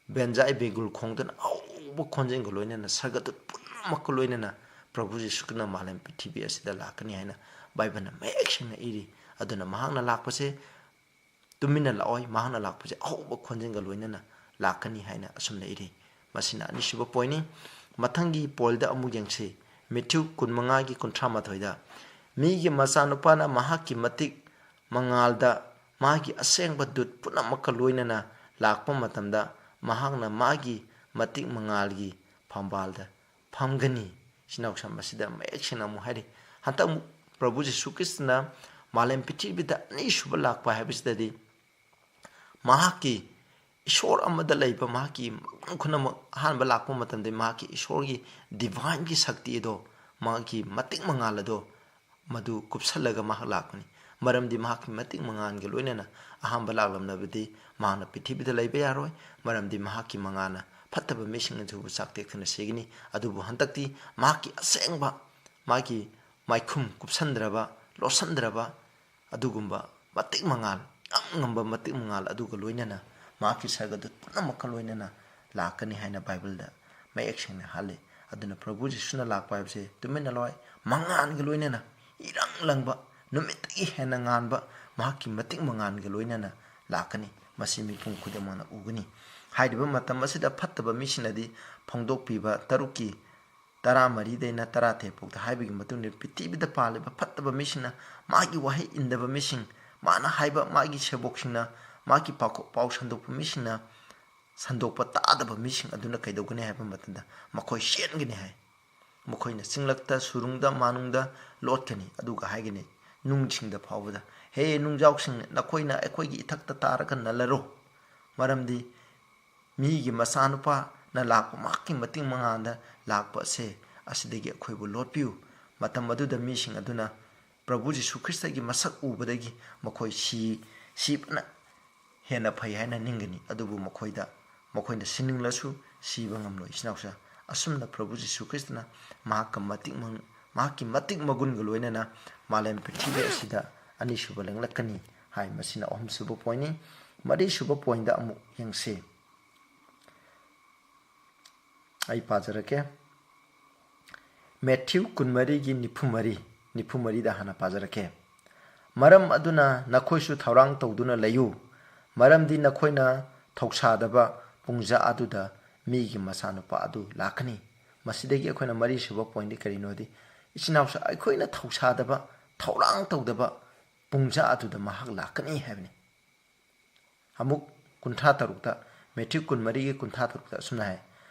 ꯕꯦꯟꯖꯥꯏ ꯕꯦꯒꯨꯜ ꯈꯣꯡꯗꯨꯅ ꯑꯍꯧꯕ ꯈꯣꯟꯖꯦꯜꯒ ꯂꯣꯏꯅꯅ ꯁꯔꯒꯗꯨꯠ ꯄꯨꯝꯅꯃꯛꯀ ꯂꯣꯏꯅꯅ ꯄ꯭ꯔꯚꯨ ꯖꯤꯁꯨ ꯈ꯭ꯔꯤꯁꯇꯅ ꯃꯥꯂꯦꯝ ꯄ꯭ꯔꯤꯊꯤꯕꯤ ꯑꯁꯤꯗ ꯂꯥꯛꯀꯅꯤ ꯍꯥꯏꯅ ꯕꯥꯏꯕꯜꯅ ꯃꯌꯦꯛ ꯁꯦꯡꯅ ꯏꯔꯤ꯫ ꯑꯗꯨꯅ ꯃꯍꯥꯛꯅ ꯂꯥꯛꯄꯁꯦ ꯇꯨꯃꯤꯟꯅ ꯂꯥꯛꯑꯣꯏ, ꯃꯍꯥꯛꯅ ꯂꯥꯛꯄꯁꯦ ꯑꯍꯧꯕ ꯈꯣꯟꯖꯦꯜꯒ ꯂꯣꯏꯅꯅ ꯂꯥꯛꯀꯅꯤ ꯍꯥꯏꯅ ꯑꯁꯨꯝꯅ ꯏꯔꯤ꯫ ꯃꯁꯤꯅ ꯑꯅꯤꯁꯨꯕ ꯄꯣꯏꯟꯅꯤ꯫ ꯃꯊꯪꯒꯤ ꯄꯣꯏꯟꯗ ꯑꯃꯨꯛ ꯌꯦꯡꯁꯤ꯫ ꯃꯦꯊ꯭ꯌꯨ ꯀꯨꯟꯃꯉꯥꯒꯤ ꯀꯨꯟꯊ꯭ꯔꯥ ꯃꯥꯊꯣꯏꯗ, "ꯃꯤꯒꯤ ꯃꯆꯥꯅꯨꯄꯥꯅ ꯃꯍꯥꯛꯀꯤ ꯃꯇꯤꯛ ꯃꯉꯥꯜꯗ ꯃꯥꯒꯤ ꯑꯁꯦꯡꯕ ꯗꯨꯠ ꯄꯨꯝꯅꯃꯛꯀ ꯂꯣꯏꯅꯅ ꯂꯥꯛꯄ ꯃꯇꯝꯗ, ꯃꯍꯥꯛꯅ ꯃꯥꯒꯤ ꯃꯇꯤꯛ ꯃꯉꯥꯜꯒꯤ ꯐꯝꯕꯥꯜꯗ ꯐꯝꯒꯅꯤ"꯫ ꯏꯆꯤꯟ ꯏꯅꯥꯎꯁꯥ, ꯃꯁꯤꯗ ꯃꯌꯦꯛ ꯁꯦꯡꯅ ꯑꯃꯨꯛ ꯍꯥꯏꯔꯤ꯫ ꯍꯟꯗꯛ ꯑꯃꯨꯛ ꯄ꯭ꯔꯚꯨ ꯖꯤꯁꯨ ꯈ꯭ꯔꯤꯁꯇꯅ ꯃꯥꯂꯦꯝ ꯄ꯭ꯔꯤꯊꯤꯕꯤꯗ ꯑꯅꯤꯁꯨꯕ ꯂꯥꯛꯄ ꯍꯥꯏꯕꯁꯤꯗꯗꯤ ꯃꯍꯥꯛꯀꯤ ꯏꯁꯣꯔ ꯑꯃꯗ ꯂꯩꯕ ꯃꯍꯥꯛꯀꯤ ꯃꯒꯨꯟ ꯄꯨꯝꯅꯃꯛ ꯑꯍꯥꯟꯕ ꯂꯥꯛꯄ ꯃꯇꯝꯗ ꯃꯍꯥꯛꯀꯤ ꯏꯁꯣꯔꯒꯤ ꯗꯤꯚꯥꯏꯟꯒꯤ ꯁꯛꯇꯤ ꯑꯗꯣ, ꯃꯍꯥꯛꯀꯤ ꯃꯇꯤꯛ ꯃꯉꯥꯜ ꯑꯗꯣ ꯃꯗꯨ ꯀꯨꯞꯁꯜꯂꯒ ꯃꯍꯥꯛ ꯂꯥꯛꯄꯅꯤ꯫ ꯃꯔꯝꯗꯤ ꯃꯍꯥꯛꯀꯤ ꯃꯇꯤꯛ ꯃꯉꯥꯜꯒ ꯂꯣꯏꯅꯅ ꯑꯍꯥꯟꯕ ꯂꯥꯛꯂꯝꯂꯕꯗꯤ ꯃꯍꯥꯛꯅ ꯄ꯭ꯔꯤꯊꯤꯕꯤꯗ ꯂꯩꯕ ꯌꯥꯔꯣꯏ꯫ ꯃꯔꯝꯗꯤ ꯃꯍꯥꯛꯀꯤ ꯃꯉꯥꯜꯅ ꯐꯠꯇꯕ ꯃꯤꯁꯤꯡ ꯑꯗꯨꯕꯨ ꯆꯥꯛꯇꯦꯛꯇꯨꯅ ꯁꯤꯒꯅꯤ꯫ ꯑꯗꯨꯕꯨ ꯍꯟꯗꯛꯇꯤ ꯃꯍꯥꯛꯀꯤ ꯑꯁꯦꯡꯕ, ꯃꯥꯒꯤ ꯃꯥꯏꯈꯨꯝ ꯀꯨꯞꯁꯟꯗ꯭ꯔꯕ, ꯂꯣꯠꯁꯟꯗ꯭ꯔꯕ ꯑꯗꯨꯒꯨꯝꯕ ꯃꯇꯤꯛ ꯃꯉꯥꯜ, ꯏꯉꯝ ꯉꯝꯕ ꯃꯇꯤꯛ ꯃꯉꯥꯜ ꯑꯗꯨꯒ ꯂꯣꯏꯅꯅ ꯃꯍꯥꯛꯀꯤ ꯁꯔꯒꯗꯨꯠ ꯄꯨꯝꯅꯃꯛꯀ ꯂꯣꯏꯅꯅ ꯂꯥꯛꯀꯅꯤ ꯍꯥꯏꯅ ꯕꯥꯏꯕꯜꯗ ꯃꯌꯦꯛ ꯁꯦꯡꯅ ꯍꯥꯜꯂꯤ꯫ ꯑꯗꯨꯅ ꯄ꯭ꯔꯚꯨ ꯖꯤꯁꯨꯅ ꯂꯥꯛꯄ ꯍꯥꯏꯕꯁꯦ ꯇꯨꯃꯤꯟꯅ ꯂꯣꯏ, ꯃꯉꯥꯜꯒ ꯂꯣꯏꯅꯅ, ꯏꯔꯪ ꯂꯪꯕ, ꯅꯨꯃꯤꯠꯇꯒꯤ ꯍꯦꯟꯅ ꯉꯥꯟꯕ ꯃꯍꯥꯛꯀꯤ ꯃꯇꯤꯛ ꯃꯉꯥꯜꯒ ꯂꯣꯏꯅꯅ ꯂꯥꯛꯀꯅꯤ꯫ ꯃꯁꯤ ꯃꯤꯄꯨꯝ ꯈꯨꯗꯤꯡꯃꯛꯅ ꯎꯒꯅꯤ꯫ ꯍꯥꯏꯔꯤꯕ ꯃꯇꯝ ꯑꯁꯤꯗ ꯐꯠꯇꯕ ꯃꯤꯁꯤꯡꯅꯗꯤ ꯐꯣꯡꯗꯣꯛꯄꯤꯕ ꯇꯔꯨꯛꯀꯤ ꯇꯔꯥꯃꯔꯤꯗꯩꯅ ꯇꯔꯥꯇꯔꯦꯠ ꯐꯥꯎꯗ ꯍꯥꯏꯕꯒꯤ ꯃꯇꯨꯡꯗ ꯄ꯭ꯔꯤꯊꯤꯕꯤꯗ ꯄꯥꯜꯂꯤꯕ ꯐꯠꯇꯕ ꯃꯤꯁꯤꯡꯅ, ꯃꯥꯒꯤ ꯋꯥꯍꯩ ꯏꯟꯗꯕ ꯃꯤꯁꯤꯡ, ꯃꯥꯅ ꯍꯥꯏꯕ ꯃꯥꯒꯤ ꯁꯦꯕꯣꯛꯁꯤꯡꯅ, ꯃꯥꯒꯤ ꯄꯥꯎꯈꯣ-, ꯄꯥꯎ ꯁꯟꯗꯣꯛꯄ ꯃꯤꯁꯤꯡꯅ, ꯁꯟꯗꯣꯛꯄ ꯇꯥꯗꯕ ꯃꯤꯁꯤꯡ ꯑꯗꯨꯅ ꯀꯩꯗꯧꯒꯅꯤ ꯍꯥꯏꯕ ꯃꯇꯝꯗ ꯃꯈꯣꯏ ꯆꯦꯟꯒꯅꯤ ꯍꯥꯏ꯫ ꯃꯈꯣꯏꯅ ꯆꯤꯡꯂꯛꯇ, ꯁꯨꯔꯨꯡꯗ, ꯃꯥꯅꯨꯡꯗ ꯂꯣꯠꯀꯅꯤ, ꯑꯗꯨꯒ ꯍꯥꯏꯒꯅꯤ ꯅꯨꯡꯁꯤꯡꯗ ꯐꯥꯎꯕꯗ, "ꯍꯦ ꯅꯨꯡꯖꯥꯎꯁꯤꯡ, ꯅꯈꯣꯏꯅ ꯑꯩꯈꯣꯏꯒꯤ ꯏꯊꯛꯇ ꯇꯥꯔꯒ ꯅꯜꯂꯔꯣ, ꯃꯔꯝꯗꯤ ꯃꯤꯒꯤ ꯃꯆꯥꯅꯨꯄꯥꯅ ꯂꯥꯛꯄ ꯃꯍꯥꯛꯀꯤ ꯃꯇꯤꯛ ꯃꯉꯥꯜꯗ ꯂꯥꯛꯄ ꯑꯁꯦ, ꯑꯁꯤꯗꯒꯤ ꯑꯩꯈꯣꯏꯕꯨ ꯂꯣꯠꯄꯤꯌꯨ"꯫ ꯃꯇꯝ ꯑꯗꯨꯗ ꯃꯤꯁꯤꯡ ꯑꯗꯨꯅ ꯄ꯭ꯔꯚꯨ ꯖꯤꯁꯨ ꯈ꯭ꯔꯤꯁꯇꯒꯤ ꯃꯁꯛ ꯎꯕꯗꯒꯤ ꯃꯈꯣꯏ ꯁꯤ-, ꯁꯤꯕꯅ ꯍꯦꯟꯅ ꯐꯩ ꯍꯥꯏꯅ ꯅꯤꯡꯒꯅꯤ꯫ ꯑꯗꯨꯕꯨ ꯃꯈꯣꯏꯗ, ꯃꯈꯣꯏꯅ ꯁꯤꯅꯤꯡꯂꯁꯨ ꯁꯤꯕ ꯉꯝꯂꯣꯏ꯫ ꯏꯆꯤꯟ ꯏꯅꯥꯎꯁꯥ, ꯑꯁꯨꯝꯅ ꯄ꯭ꯔꯚꯨ ꯖꯤꯁꯨ ꯈ꯭ꯔꯤꯁꯇꯅ ꯃꯍꯥꯛꯀ ꯃꯇꯤꯛ ꯃꯪ-, ꯃꯍꯥꯛꯀꯤ ꯃꯇꯤꯛ ꯃꯒꯨꯟꯒ ꯂꯣꯏꯅꯅ ꯃꯥꯂꯦꯝ ꯄ꯭ꯔꯤꯊꯤꯕꯤ ꯑꯁꯤꯗ ꯑꯅꯤꯁꯨꯕ ꯂꯦꯡꯂꯛꯀꯅꯤ ꯍꯥꯏ꯫ ꯃꯁꯤꯅ ꯑꯍꯨꯝꯁꯨꯕ ꯄꯣꯏꯟꯅꯤ꯫ ꯃꯔꯤꯁꯨꯕ ꯄꯣꯏꯟꯗ ꯑꯃꯨꯛ ꯌꯦꯡꯁꯤ꯫ ꯑꯩ ꯄꯥꯖꯔꯛꯀꯦ꯫ ꯃꯦꯊ꯭ꯌꯨ ꯀꯨꯟꯃꯔꯤꯒꯤ ꯅꯤꯐꯨ ꯃꯔꯤ, ꯅꯤꯐꯨ ꯃꯔꯤꯗ ꯍꯥꯟꯅ ꯄꯥꯖꯔꯛꯀꯦ꯫ "ꯃꯔꯝ ꯑꯗꯨꯅ ꯅꯈꯣꯏꯁꯨ ꯊꯧꯔꯥꯡ ꯇꯧꯗꯨꯅ ꯂꯩꯌꯨ, ꯃꯔꯝꯗꯤ ꯅꯈꯣꯏꯅ ꯊꯧꯁꯥꯗꯕ ꯄꯨꯡꯖꯥ ꯑꯗꯨꯗ ꯃꯤꯒꯤ ꯃꯆꯥꯅꯨꯄꯥ ꯑꯗꯨ ꯂꯥꯛꯀꯅꯤ"꯫ ꯃꯁꯤꯗꯒꯤ ꯑꯩꯈꯣꯏꯅ ꯃꯔꯤꯁꯨꯕ ꯄꯣꯏꯟꯗꯤ ꯀꯔꯤꯅꯣꯗꯤ, ꯏꯆꯤꯟ ꯏꯅꯥꯎꯁꯨ ꯑꯩꯈꯣꯏꯅ ꯊꯧꯁꯥꯗꯕ, ꯊꯧꯔꯥꯡ ꯇꯧꯗꯕ ꯄꯨꯡꯖꯥ ꯑꯗꯨꯗ ꯃꯍꯥꯛ ꯂꯥꯛꯀꯅꯤ ꯍꯥꯏꯕꯅꯤ꯫ ꯑꯃꯨꯛ ꯀꯨꯟꯊ꯭ꯔꯥ ꯇꯔꯨꯛꯇ, ꯃꯦꯊ꯭ꯌꯨ ꯀꯨꯟꯃꯔꯤꯒꯤ ꯀꯨꯟꯊ꯭ꯔꯥ ꯇꯔꯨꯛꯇ ꯑꯁꯨꯝꯅ ꯍꯥꯏ,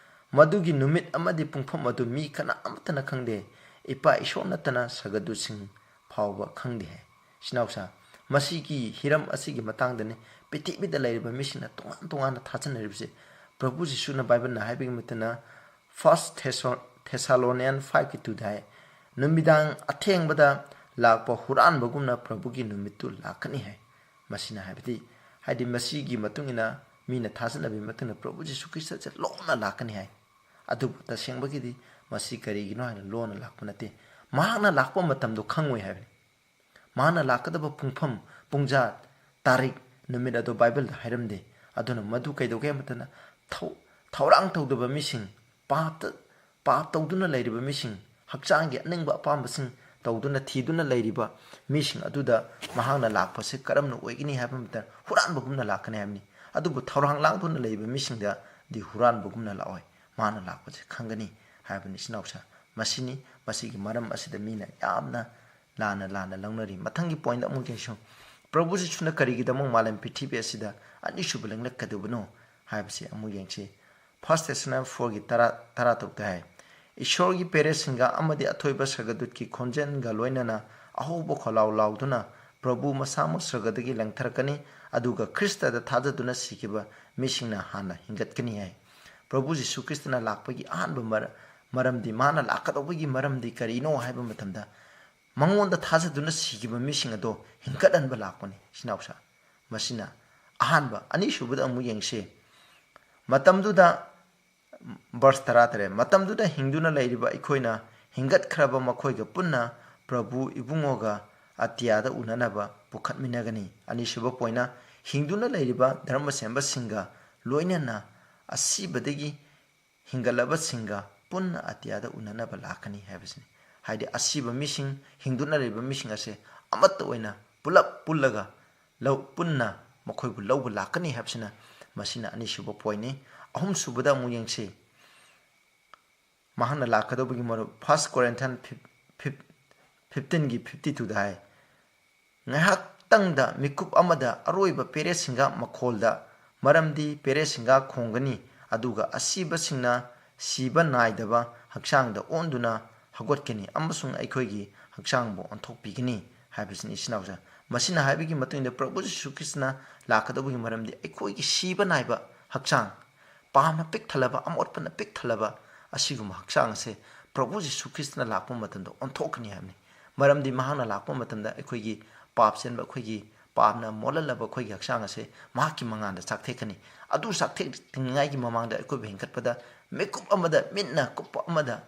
"ꯃꯗꯨꯒꯤ ꯅꯨꯃꯤꯠ ꯑꯃꯗꯤ ꯄꯨꯡꯐꯝ ꯑꯗꯨ ꯃꯤ ꯀꯅꯥ ꯑꯃꯠꯇꯅ ꯈꯪꯗꯦ, ꯏꯄꯥ ꯏꯁꯣꯔ ꯅꯠꯇꯅ ꯁꯒꯗꯨꯁꯤꯡ ꯐꯥꯎꯕ ꯈꯪꯗꯦ" ꯍꯥꯏ꯫ ꯏꯆꯤꯟ ꯏꯅꯥꯎꯁꯥ, ꯃꯁꯤꯒꯤ ꯍꯤꯔꯝ ꯑꯁꯤꯒꯤ ꯃꯇꯥꯡꯗꯅꯤ ꯄ꯭ꯔꯤꯊꯤꯕꯤꯗ ꯂꯩꯔꯤꯕ ꯃꯤꯁꯤꯡꯅ ꯇꯣꯉꯥꯟ ꯇꯣꯉꯥꯟꯅ ꯊꯥꯖꯅꯔꯤꯕꯁꯦ꯫ ꯄ꯭ꯔꯚꯨ ꯖꯤꯁꯨꯅ ꯕꯥꯏꯕꯜꯅ ꯍꯥꯏꯕꯒꯤ ꯃꯇꯨꯡ ꯏꯟꯅ First Thessal-, Thessalonian five ꯀꯤ two ꯗ ꯍꯥꯏ, "ꯅꯨꯃꯤꯗꯥꯡ ꯑꯊꯦꯡꯕꯗ ꯂꯥꯛꯄ ꯍꯨꯔꯥꯟꯕꯒꯨꯝꯅ ꯄ꯭ꯔꯚꯨꯒꯤ ꯅꯨꯃꯤꯠꯇꯨ ꯂꯥꯛꯀꯅꯤ" ꯍꯥꯏ꯫ ꯃꯁꯤꯅ ꯍꯥꯏꯕꯗꯤ, ꯍꯥꯏꯗꯤ ꯃꯁꯤꯒꯤ ꯃꯇꯨꯡ ꯏꯟꯅ ꯃꯤꯅ ꯊꯥꯖꯅꯕꯒꯤ ꯃꯇꯨꯡ ꯏꯟꯅ ꯄ꯭ꯔꯚꯨ ꯖꯤꯁꯨ ꯈ꯭ꯔꯤꯁꯇꯁꯦ ꯂꯣꯟꯅ ꯂꯥꯛꯀꯅꯤ ꯍꯥꯏ꯫ ꯑꯗꯨꯕꯨ ꯇꯁꯦꯡꯕꯒꯤꯗꯤ ꯃꯁꯤ ꯀꯔꯤꯒꯤꯅꯣ ꯍꯥꯏꯅ ꯂꯣꯟꯅ ꯂꯥꯛꯄ ꯅꯠꯇꯦ꯫ ꯃꯍꯥꯛꯅ ꯂꯥꯛꯄ ꯃꯇꯝꯗꯣ ꯈꯪꯉꯣꯏ ꯍꯥꯏꯕꯅꯤ꯫ ꯃꯍꯥꯛꯅ ꯂꯥꯛꯀꯗꯕ ꯄꯨꯡꯐꯝ, ꯄꯨꯡꯖꯥ, ꯇꯥꯔꯤꯛ, ꯅꯨꯃꯤꯠ ꯑꯗꯣ ꯕꯥꯏꯕꯜꯗ ꯍꯥꯏꯔꯝꯗꯦ꯫ ꯑꯗꯨꯅ ꯃꯗꯨ ꯀꯩꯗꯧꯒꯦ ꯍꯥꯏꯕ ꯃꯇꯝꯗ ꯊꯧ-, ꯊꯧꯔꯥꯡ ꯇꯧꯗꯕ ꯃꯤꯁꯤꯡ, ꯄꯥꯞꯇ, ꯄꯥꯞ ꯇꯧꯗꯨꯅ ꯂꯩꯔꯤꯕ ꯃꯤꯁꯤꯡ, ꯍꯛꯆꯥꯡꯒꯤ ꯑꯅꯤꯡꯕ ꯑꯄꯥꯝꯕꯁꯤꯡ ꯇꯧꯗꯨꯅ ꯊꯤꯗꯨꯅ ꯂꯩꯔꯤꯕ ꯃꯤꯁꯤꯡ ꯑꯗꯨꯗ ꯃꯍꯥꯛꯅ ꯂꯥꯛꯄꯁꯦ ꯀꯔꯝꯅ ꯑꯣꯏꯒꯅꯤ ꯍꯥꯏꯕ ꯃꯇꯝꯗ ꯍꯨꯔꯥꯟꯕꯒꯨꯝꯅ ꯂꯥꯛꯀꯅꯤ ꯍꯥꯏꯕꯅꯤ꯫ ꯑꯗꯨꯕꯨ ꯊꯧꯔꯥꯡ ꯂꯥꯡꯗꯨꯅ ꯂꯩꯕ ꯃꯤꯁꯤꯡꯗꯗꯤ ꯍꯨꯔꯥꯟꯕꯒꯨꯝꯅ ꯂꯥꯛꯑꯣꯏ꯫ ꯃꯥꯅ ꯂꯥꯛꯄꯁꯦ ꯈꯪꯒꯅꯤ ꯍꯥꯏꯕꯅꯤ, ꯏꯆꯤꯟ ꯏꯅꯥꯎꯁꯥ꯫ ꯃꯁꯤꯅꯤ, ꯃꯁꯤꯒꯤ ꯃꯔꯝ ꯑꯁꯤꯗ ꯃꯤꯅ ꯌꯥꯝꯅ ꯂꯥꯟꯅ ꯂꯥꯟꯅ ꯂꯧꯅꯔꯤ꯫ ꯃꯊꯪꯒꯤ ꯄꯣꯏꯟꯗ ꯑꯃꯨꯛ ꯌꯦꯡꯁꯤ꯫ ꯄ꯭ꯔꯚꯨ ꯖꯤꯁꯨꯅ ꯀꯔꯤꯒꯤꯗꯃꯛ ꯃꯥꯂꯦꯝ ꯄ꯭ꯔꯤꯊꯤꯕꯤ ꯑꯁꯤꯗ ꯑꯅꯤꯁꯨꯕ ꯂꯦꯡꯂꯛꯀꯗꯕꯅꯣ ꯍꯥꯏꯕꯁꯤ ꯑꯃꯨꯛ ꯌꯦꯡꯁꯤ꯫ First Thessalonians four ꯒꯤ ꯇꯔꯥ, ꯇꯔꯥꯇꯔꯨꯛꯇ ꯍꯥꯏ, "ꯏꯁꯣꯔꯒꯤ ꯄꯦꯔꯦꯁꯁꯤꯡꯒ ꯑꯃꯗꯤ ꯑꯊꯣꯏꯕ ꯁꯔꯒꯗꯨꯠꯀꯤ ꯈꯣꯟꯖꯦꯜꯒ ꯂꯣꯏꯅꯅ ꯑꯍꯧꯕ ꯈꯣꯜꯂꯥꯎ ꯂꯥꯎꯗꯨꯅ ꯄ꯭ꯔꯚꯨ ꯃꯁꯥꯃꯛ ꯁꯔꯒꯗꯒꯤ ꯂꯦꯡꯊꯔꯛꯀꯅꯤ, ꯑꯗꯨꯒ ꯈ꯭ꯔꯤꯁꯇꯗ ꯊꯥꯖꯗꯨꯅ ꯁꯤꯈꯤꯕ ꯃꯤꯁꯤꯡꯅ ꯍꯥꯟꯅ ꯍꯤꯡꯒꯠꯀꯅꯤ" ꯍꯥꯏ꯫ ꯄ꯭ꯔꯚꯨ ꯖꯤꯁꯨ ꯈ꯭ꯔꯤꯁꯇꯅ ꯂꯥꯛꯄꯒꯤ ꯑꯍꯥꯟꯕ ꯃꯔ-, ꯃꯔꯝꯗꯤ, ꯃꯥꯅ ꯂꯥꯛꯀꯗꯧꯕꯒꯤ ꯃꯔꯝꯗꯤ ꯀꯔꯤꯅꯣ ꯍꯥꯏꯕ ꯃꯇꯝꯗ, ꯃꯉꯣꯟꯗ ꯊꯥꯖꯗꯨꯅ ꯁꯤꯈꯤꯕ ꯃꯤꯁꯤꯡ ꯑꯗꯣ ꯍꯤꯡꯒꯠꯍꯟꯕ ꯂꯥꯛꯄꯅꯤ, ꯏꯆꯤꯟ ꯏꯅꯥꯎꯁꯥ꯫ ꯃꯁꯤꯅ ꯑꯍꯥꯟꯕ꯫ ꯑꯅꯤꯁꯨꯕꯗ ꯑꯃꯨꯛ ꯌꯦꯡꯁꯤ꯫ ꯃꯇꯝꯗꯨꯗ, verse ꯇꯔꯥꯇꯔꯦꯠ, "ꯃꯇꯝꯗꯨꯗ ꯍꯤꯡꯗꯨꯅ ꯂꯩꯔꯤꯕ ꯑꯩꯈꯣꯏꯅ ꯍꯤꯡꯒꯠꯈ꯭ꯔꯕ ꯃꯈꯣꯏꯒ ꯄꯨꯟꯅ ꯄ꯭ꯔꯚꯨ ꯏꯕꯨꯡꯉꯣꯒ ꯑꯇꯤꯌꯥꯗ ꯎꯅꯅꯕ ꯄꯨꯈꯠꯃꯤꯟꯅꯒꯅꯤ꯫ ꯑꯅꯤꯁꯨꯕ ꯄꯣꯏꯟꯅ, ꯍꯤꯡꯗꯨꯅ ꯂꯩꯔꯤꯕ ꯙꯔꯃ ꯁꯦꯝꯕꯁꯤꯡꯒ ꯂꯣꯏꯅꯅ ꯑꯁꯤꯕꯗꯒꯤ ꯍꯤꯡꯒꯠꯂꯕꯁꯤꯡꯒ ꯄꯨꯟꯅ ꯑꯇꯤꯌꯥꯗ ꯎꯅꯅꯕ ꯂꯥꯛꯀꯅꯤ ꯍꯥꯏꯕꯁꯤꯅꯤ꯫ ꯍꯥꯏꯗꯤ ꯑꯁꯤꯕ ꯃꯤꯁꯤꯡ, ꯍꯤꯡꯗꯨꯅ ꯂꯩꯔꯤꯕ ꯃꯤꯁꯤꯡ ꯑꯁꯦ ꯑꯃꯠꯇ ꯑꯣꯏꯅ ꯄꯨꯂꯞ ꯄꯨꯜꯂꯒ ꯂꯧ-, ꯄꯨꯟꯅ ꯃꯈꯣꯏꯕꯨ ꯂꯧꯕ ꯂꯥꯛꯀꯅꯤ ꯍꯥꯏꯕꯁꯤꯅ ꯃꯁꯤꯅ ꯑꯅꯤꯁꯨꯕ ꯄꯣꯏꯟꯅꯤ꯫ ꯑꯍꯨꯝꯁꯨꯕꯗ ꯑꯃꯨꯛ ꯌꯦꯡꯁꯤ꯫ ꯃꯍꯥꯛꯅ ꯂꯥꯛꯀꯗꯧꯕꯒꯤ ꯃꯔꯨꯞ, First Corinthians fifteen ꯒꯤ fifty two ꯗ ꯍꯥꯏ, "ꯉꯥꯏꯍꯥꯛꯇꯪꯗ ꯃꯤꯀꯨꯞ ꯑꯃꯗ ꯑꯔꯣꯏꯕ ꯄꯦꯔꯦꯁꯤꯡꯒ ꯃꯈꯣꯜꯗ, ꯃꯔꯝꯗꯤ ꯄꯦꯔꯦꯁꯤꯡꯒ ꯈꯣꯡꯒꯅꯤ, ꯑꯗꯨꯒ ꯑꯁꯤꯕꯁꯤꯡꯅ ꯁꯤꯕ ꯅꯥꯏꯗꯕ ꯍꯛꯆꯥꯡꯗ ꯑꯣꯟꯗꯨꯅ ꯍꯧꯒꯠꯀꯅꯤ, ꯑꯃꯁꯨꯡ ꯑꯩꯈꯣꯏꯒꯤ ꯍꯛꯆꯥꯡꯕꯨ ꯑꯣꯟꯊꯣꯛꯄꯤꯒꯅꯤ" ꯍꯥꯏꯕꯁꯤꯅꯤ, ꯏꯆꯤꯟ ꯏꯅꯥꯎꯁꯦ꯫ ꯃꯁꯤꯅ ꯍꯥꯏꯕꯒꯤ ꯃꯇꯨꯡ ꯏꯟꯅ ꯄ꯭ꯔꯚꯨ ꯖꯤꯁꯨ ꯈ꯭ꯔꯤꯁꯇꯅ ꯂꯥꯛꯀꯗꯧꯕꯒꯤ ꯃꯔꯝꯗꯤ ꯑꯩꯈꯣꯏꯒꯤ ꯁꯤꯕ ꯅꯥꯏꯕ ꯍꯛꯆꯥꯡ, ꯄꯥꯞꯅ ꯄꯤꯛ ꯊꯜꯂꯕ, ꯑꯃꯣꯠꯄꯅ ꯄꯤꯛ ꯊꯜꯂꯕ ꯑꯁꯤꯒꯨꯝꯕ ꯍꯛꯆꯥꯡ ꯑꯁꯦ ꯄ꯭ꯔꯚꯨ ꯖꯤꯁꯨ ꯈ꯭ꯔꯤꯁꯇꯅ ꯂꯥꯛꯄ ꯃꯇꯝꯗ ꯑꯣꯟꯊꯣꯛꯀꯅꯤ ꯍꯥꯏꯕꯅꯤ꯫ ꯃꯔꯝꯗꯤ ꯃꯍꯥꯛꯅ ꯂꯥꯛꯄ ꯃꯇꯝꯗ ꯑꯩꯈꯣꯏꯒꯤ ꯄꯥꯞ ꯆꯦꯟꯕ, ꯑꯩꯈꯣꯏꯒꯤ ꯄꯥꯞꯅ ꯃꯣꯠꯍꯜꯂꯕ ꯑꯩꯈꯣꯏꯒꯤ ꯍꯛꯆꯥꯡ ꯑꯁꯦ ꯃꯍꯥꯛꯀꯤ ꯃꯉꯥꯜꯗ ꯆꯥꯛꯊꯦꯛꯀꯅꯤ꯫ ꯑꯗꯨ ꯆꯥꯛꯊꯦꯛꯇ꯭ꯔꯤꯉꯩꯒꯤ ꯃꯃꯥꯡꯗ ꯑꯩꯈꯣꯏꯕꯨ ꯍꯦꯟꯒꯠꯄꯗ ꯃꯤꯀꯨꯞ ꯑꯃꯗ, ꯃꯤꯠꯅ ꯀꯨꯞꯄ ꯑꯃꯗ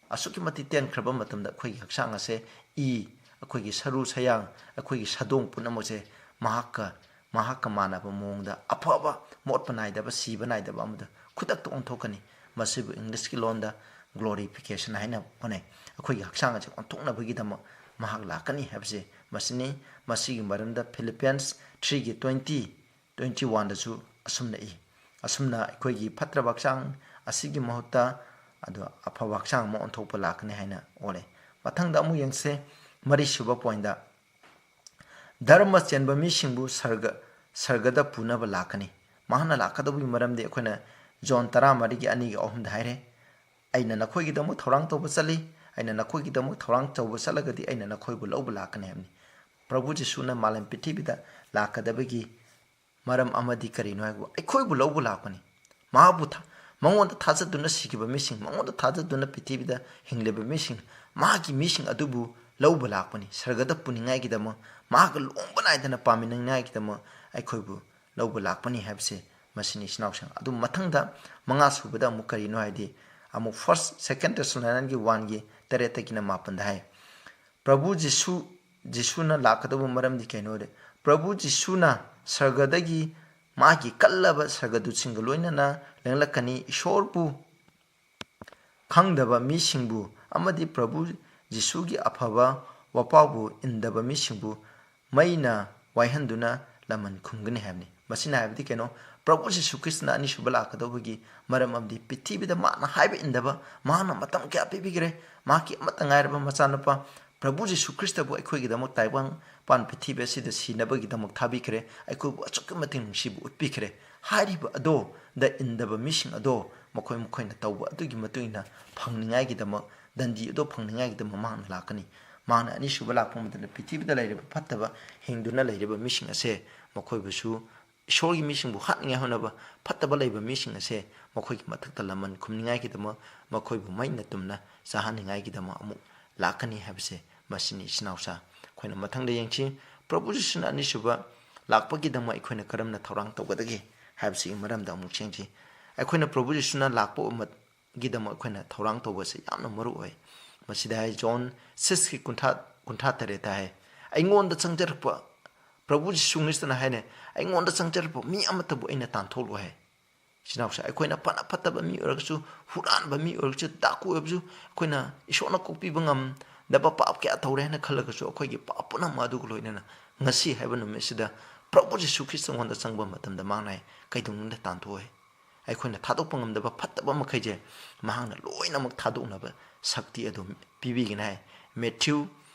ꯑꯁꯨꯛꯀꯤ ꯃꯇꯤꯛ ꯇꯦꯟꯈ꯭ꯔꯕ ꯃꯇꯝꯗ ꯑꯩꯈꯣꯏꯒꯤ ꯍꯛꯆꯥꯡ ꯑꯁꯦ, ꯏ, ꯑꯩꯈꯣꯏꯒꯤ ꯁꯔꯨ ꯁꯌꯥꯡ, ꯑꯩꯈꯣꯏꯒꯤ ꯁꯥꯗꯣꯡ ꯄꯨꯝꯅꯃꯛꯁꯦ ꯃꯍꯥꯛꯀ, ꯃꯍꯥꯛꯀ ꯃꯥꯟꯅꯕ ꯃꯑꯣꯡꯗ ꯑꯐꯕ, ꯃꯣꯠꯄ ꯅꯥꯏꯗꯕ, ꯁꯤꯕ ꯅꯥꯏꯗꯕ ꯑꯃꯗ ꯈꯨꯗꯛꯇ ꯑꯣꯟꯊꯣꯛꯀꯅꯤ꯫ ꯃꯁꯤꯕꯨ ꯏꯪꯂꯤꯁꯀꯤ ꯂꯣꯟꯗ glorification ꯍꯥꯏꯅ ꯍꯣꯠꯅꯩ꯫ ꯑꯩꯈꯣꯏꯒꯤ ꯍꯛꯆꯥꯡ ꯑꯁꯦ ꯑꯣꯟꯊꯣꯛꯅꯕꯒꯤꯗꯃꯛ ꯃꯍꯥꯛ ꯂꯥꯛꯀꯅꯤ ꯍꯥꯏꯕꯁꯦ ꯃꯁꯤꯅꯤ꯫ ꯃꯁꯤꯒꯤ ꯃꯔꯝꯗ Philippians three ꯒꯤ twenty, twenty one ꯗꯁꯨ ꯑꯁꯨꯝꯅ ꯏ, "ꯑꯁꯨꯝꯅ ꯑꯩꯈꯣꯏꯒꯤ ꯐꯠꯇ꯭ꯔꯕ ꯍꯛꯆꯥꯡ ꯑꯁꯤꯒꯤ ꯃꯍꯨꯠꯇ ꯑꯗꯨ ꯑꯐꯕ ꯍꯛꯆꯥꯡ ꯑꯃ ꯑꯣꯟꯊꯣꯛꯄ ꯂꯥꯛꯀꯅꯤ" ꯍꯥꯏꯅ ꯑꯣꯜꯂꯦ꯫ ꯃꯊꯪꯗ ꯑꯃꯨꯛ ꯌꯦꯡꯁꯦ, ꯃꯔꯤꯁꯨꯕ ꯄꯣꯏꯟꯗ, "ꯙꯔꯃ ꯆꯦꯟꯕ ꯃꯤꯁꯤꯡꯕꯨ ꯁꯔꯒ, ꯁꯔꯒꯗ ꯄꯨꯅꯕ ꯂꯥꯛꯀꯅꯤ"꯫ ꯃꯍꯥꯛꯅ ꯂꯥꯛꯀꯗꯧꯕꯒꯤ ꯃꯔꯝꯗꯤ ꯑꯩꯈꯣꯏꯅ ꯖꯣꯟ ꯇꯔꯥꯃꯔꯤꯒꯤ ꯑꯅꯤꯒ ꯑꯍꯨꯝꯗ ꯍꯥꯏꯔꯦ, "ꯑꯩꯅ ꯅꯈꯣꯏꯒꯤꯗꯃꯛ ꯊꯧꯔꯥꯡ ꯇꯧꯕ ꯆꯠꯂꯤ, ꯑꯩꯅ ꯅꯈꯣꯏꯒꯤꯗꯃꯛ ꯊꯧꯔꯥꯡ ꯇꯧꯕ ꯆꯠꯂꯒꯗꯤ ꯑꯩꯅ ꯅꯈꯣꯏꯕꯨ ꯂꯧꯕ ꯂꯥꯛꯀꯅꯤ" ꯍꯥꯏꯕꯅꯤ꯫ ꯄ꯭ꯔꯚꯨ ꯖꯤꯁꯨꯅ ꯃꯥꯂꯦꯝ ꯄ꯭ꯔꯤꯊꯤꯕꯤꯗ ꯂꯥꯛꯀꯗꯕꯒꯤ ꯃꯔꯝ ꯑꯃꯗꯤ ꯀꯔꯤꯅꯣ ꯍꯥꯏꯕꯕꯨ ꯑꯩꯈꯣꯏꯕꯨ ꯂꯧꯕ ꯂꯥꯛꯄꯅꯤ꯫ ꯃꯍꯥꯛꯄꯨ ꯊꯥ-, ꯃꯉꯣꯟꯗ ꯊꯥꯖꯗꯨꯅ ꯁꯤꯈꯤꯕ ꯃꯤꯁꯤꯡ, ꯃꯉꯣꯟꯗ ꯊꯥꯖꯗꯨꯅ ꯄ꯭ꯔꯤꯊꯤꯕꯤꯗ ꯍꯤꯡꯂꯤꯕ ꯃꯤꯁꯤꯡ, ꯃꯍꯥꯛꯀꯤ ꯃꯤꯁꯤꯡ ꯑꯗꯨꯕꯨ ꯂꯧꯕ ꯂꯥꯛꯄꯅꯤ꯫ ꯁꯔꯒꯗ ꯄꯨꯅꯤꯡꯉꯥꯏꯒꯤꯗꯃꯛ, ꯃꯍꯥꯛꯀ ꯂꯨꯍꯣꯡꯕ ꯅꯥꯏꯗꯅ ꯄꯥꯃꯤꯟꯅꯅꯤꯡꯉꯥꯏꯒꯤꯗꯃꯛ ꯑꯩꯈꯣꯏꯕꯨ ꯂꯧꯕ ꯂꯥꯛꯄꯅꯤ ꯍꯥꯏꯕꯁꯦ ꯃꯁꯤꯅꯤ, ꯏꯆꯤꯟ ꯏꯅꯥꯎꯁꯤꯡ꯫ ꯑꯗꯨ ꯃꯊꯪꯗ ꯃꯉꯥ ꯁꯨꯕꯗ ꯑꯃꯨꯛ ꯀꯔꯤꯅꯣ ꯍꯥꯏꯗꯤ, ꯑꯃꯨꯛ First Second Thessalonians ꯒꯤ one ꯒꯤ ꯇꯔꯦꯠꯇꯒꯤꯅ ꯃꯥꯄꯟꯗ ꯍꯥꯏ꯫ ꯄ꯭ꯔꯚꯨ ꯖꯤꯁꯨ, ꯖꯤꯁꯨꯅ ꯂꯥꯛꯀꯗꯧꯕ ꯃꯔꯝꯗꯤ ꯀꯩꯅꯣꯗꯤ, ꯄ꯭ꯔꯚꯨ ꯖꯤꯁꯨꯅ ꯁꯔꯒꯗꯒꯤ ꯃꯥꯒꯤ ꯀꯜꯂꯕ ꯁꯔꯒꯗꯨꯠꯁꯤꯡꯒ ꯂꯣꯏꯅꯅ ꯂꯦꯡꯂꯛꯀꯅꯤ꯫ ꯏꯁꯣꯔꯕꯨ ꯈꯪꯗꯕ ꯃꯤꯁꯤꯡꯕꯨ ꯑꯃꯗꯤ ꯄ꯭ꯔꯚꯨ ꯖꯤꯁꯨꯒꯤ ꯑꯐꯕ ꯋꯥꯄꯥꯎꯕꯨ ꯏꯟꯗꯕ ꯃꯤꯁꯤꯡꯕꯨ ꯃꯩꯅ ꯋꯥꯏꯍꯟꯗꯨꯅ ꯂꯃꯟ ꯈꯨꯝꯒꯅꯤ ꯍꯥꯏꯕꯅꯤ꯫ ꯃꯁꯤꯅ ꯍꯥꯏꯕꯗꯤ ꯀꯩꯅꯣ? ꯄ꯭ꯔꯚꯨ ꯖꯤꯁꯨ ꯈ꯭ꯔꯤꯁꯇꯅ ꯑꯅꯤꯁꯨꯕ ꯂꯥꯛꯀꯗꯧꯕꯒꯤ ꯃꯔꯝ ꯑꯃꯗꯤ ꯄ꯭ꯔꯤꯊꯤꯕꯤꯗ ꯃꯥꯅ ꯍꯥꯏꯕ ꯏꯟꯗꯕ, ꯃꯥꯅ ꯃꯇꯝ ꯀꯌꯥ ꯄꯤꯕꯤꯈ꯭ꯔꯦ, ꯃꯍꯥꯛꯀꯤ ꯑꯃꯠꯇ ꯉꯥꯏꯔꯕ ꯃꯆꯥꯅꯨꯄꯥ ꯄ꯭ꯔꯚꯨ ꯖꯤꯁꯨ ꯈ꯭ꯔꯤꯁꯇꯕꯨ ꯑꯩꯈꯣꯏꯒꯤꯗꯃꯛ ꯇꯥꯏꯕꯪ ꯄꯥꯟ ꯄ꯭ꯔꯤꯊꯤꯕꯤ ꯑꯁꯤꯗ ꯁꯤꯅꯕꯒꯤꯗꯃꯛ ꯊꯥꯕꯤꯈ꯭ꯔꯦ, ꯑꯩꯈꯣꯏꯕꯨ ꯑꯁꯨꯛꯀꯤ ꯃꯇꯤꯛ ꯅꯨꯡꯁꯤꯕ ꯎꯠꯄꯤꯈ꯭ꯔꯦ꯫ ꯍꯥꯏꯔꯤꯕ ꯑꯗꯣ ꯗ ꯏꯟꯗꯕ ꯃꯤꯁꯤꯡ ꯑꯗꯣ ꯃꯈꯣꯏ ꯃꯈꯣꯏꯅ ꯇꯧꯕ ꯑꯗꯨꯒꯤ ꯃꯇꯨꯡ ꯏꯟꯅ ꯐꯪꯅꯤꯡꯉꯥꯏꯒꯤꯗꯃꯛ, ꯗꯟꯗꯤ ꯑꯗꯣ ꯐꯪꯅꯤꯡꯉꯥꯏꯒꯤꯗꯃꯛ ꯃꯍꯥꯛꯅ ꯂꯥꯛꯀꯅꯤ꯫ ꯃꯍꯥꯛꯅ ꯑꯅꯤꯁꯨꯕ ꯂꯥꯛꯄ ꯃꯇꯝꯗ ꯄ꯭ꯔꯤꯊꯤꯕꯤꯗ ꯂꯩꯔꯤꯕ ꯐꯠꯇꯕ ꯍꯤꯡꯗꯨꯅ ꯂꯩꯔꯤꯕ ꯃꯤꯁꯤꯡ ꯑꯁꯦ ꯃꯈꯣꯏꯕꯨꯁꯨ, ꯏꯁꯣꯔꯒꯤ ꯃꯤꯁꯤꯡꯕꯨ ꯍꯥꯠꯅꯤꯡꯉꯥꯏ ꯍꯣꯠꯅꯕ ꯐꯠꯇꯕ ꯂꯩꯕ ꯃꯤꯁꯤꯡ ꯑꯁꯦ ꯃꯈꯣꯏꯒꯤ ꯃꯊꯛꯇ ꯂꯃꯟ ꯈꯨꯝꯅꯤꯡꯉꯥꯏꯒꯤꯗꯃꯛ, ꯃꯈꯣꯏꯕꯨ ꯃꯩꯅ ꯇꯨꯝꯅ ꯆꯥꯍꯟꯅꯤꯡꯉꯥꯏꯒꯤꯗꯃꯛ ꯑꯃꯨꯛ ꯂꯥꯛꯀꯅꯤ ꯍꯥꯏꯕꯁꯦ ꯃꯁꯤꯅꯤ, ꯏꯆꯤꯟ ꯏꯅꯥꯎꯁꯥ꯫ ꯑꯩꯈꯣꯏꯅ ꯃꯊꯪꯗ ꯌꯦꯡꯁꯤ, ꯄ꯭ꯔꯚꯨ ꯖꯤꯁꯨꯅ ꯑꯅꯤꯁꯨꯕ ꯂꯥꯛꯄꯒꯤꯗꯃꯛ ꯑꯩꯈꯣꯏꯅ ꯀꯔꯝꯅ ꯊꯧꯔꯥꯡ ꯇꯧꯒꯗꯒꯦ ꯍꯥꯏꯕꯁꯤꯒꯤ ꯃꯔꯝꯗ ꯑꯃꯨꯛ ꯌꯦꯡꯁꯤ꯫ ꯑꯩꯈꯣꯏꯅ ꯄ꯭ꯔꯚꯨ ꯖꯤꯁꯨꯅ ꯂꯥꯛꯄ ꯒꯤꯗꯃꯛ ꯑꯩꯈꯣꯏꯅ ꯊꯧꯔꯥꯡ ꯇꯧꯕꯁꯦ ꯌꯥꯝꯅ ꯃꯔꯨ ꯑꯣꯏ꯫ ꯃꯁꯤꯗ ꯍꯥꯏ, ꯖꯣꯟ six ꯀꯤ ꯀꯨꯟꯊ꯭ꯔꯥ, ꯀꯨꯟꯊ꯭ꯔꯥ ꯇꯔꯦꯠꯇ ꯍꯥꯏ, "ꯑꯩꯉꯣꯟꯗ ꯆꯪꯖꯔꯛꯄ", ꯄ꯭ꯔꯚꯨ ꯖꯤꯁꯨ ꯈ꯭ꯔꯤꯁꯇꯅ ꯍꯥꯏꯅꯦ, "ꯑꯩꯉꯣꯟꯗ ꯆꯪꯖꯔꯛꯄ ꯃꯤ ꯑꯃꯠꯇꯕꯨ ꯑꯩꯅ ꯇꯥꯟꯊꯣꯛꯂꯣꯏ" ꯍꯥꯏ꯫ ꯏꯆꯤꯟ ꯏꯅꯥꯎꯁꯦ, ꯑꯩꯈꯣꯏꯅ ꯐꯅ ꯐꯠꯇꯕ ꯃꯤ ꯑꯣꯏꯔꯒꯁꯨ, ꯍꯨꯔꯥꯟꯕ ꯃꯤ ꯑꯣꯏꯔꯒꯁꯨ, ꯗꯥꯀꯨ ꯑꯣꯏꯔꯕꯁꯨ, ꯑꯩꯈꯣꯏꯅ ꯏꯁꯣꯔꯅ ꯀꯣꯛꯄꯤꯕ ꯉꯝꯗꯕ ꯄꯥꯞ ꯀꯌꯥ ꯇꯧꯔꯦ ꯍꯥꯏꯅ ꯈꯜꯂꯒꯁꯨ, ꯑꯩꯈꯣꯏꯒꯤ ꯄꯥꯞ ꯄꯨꯝꯅꯃꯛ ꯑꯗꯨꯒ ꯂꯣꯏꯅꯅ ꯉꯁꯤ ꯍꯥꯏꯕ ꯅꯨꯃꯤꯠꯁꯤꯗ ꯄ꯭ꯔꯚꯨ ꯖꯤꯁꯨ ꯈ꯭ꯔꯤꯁꯇ ꯑꯩꯉꯣꯟꯗ ꯆꯪꯕ ꯃꯇꯝꯗ ꯃꯥꯅ ꯍꯥꯏ, "ꯀꯩꯗꯧꯅꯨꯡꯗ ꯇꯥꯟꯊꯣꯛꯑꯣꯏ"꯫ ꯑꯩꯈꯣꯏꯅ ꯊꯥꯗꯣꯛꯄ ꯉꯝꯗꯕ ꯐꯠꯇꯕ ꯃꯈꯩꯁꯦ ꯃꯍꯥꯛꯅ ꯂꯣꯏꯅꯃꯛ ꯊꯥꯗꯣꯛꯅꯕ ꯁꯛꯇꯤ ꯑꯗꯨ ꯄꯤꯕꯤꯒꯅꯤ ꯍꯥꯏ꯫ ꯃꯦꯊ꯭ꯌꯨ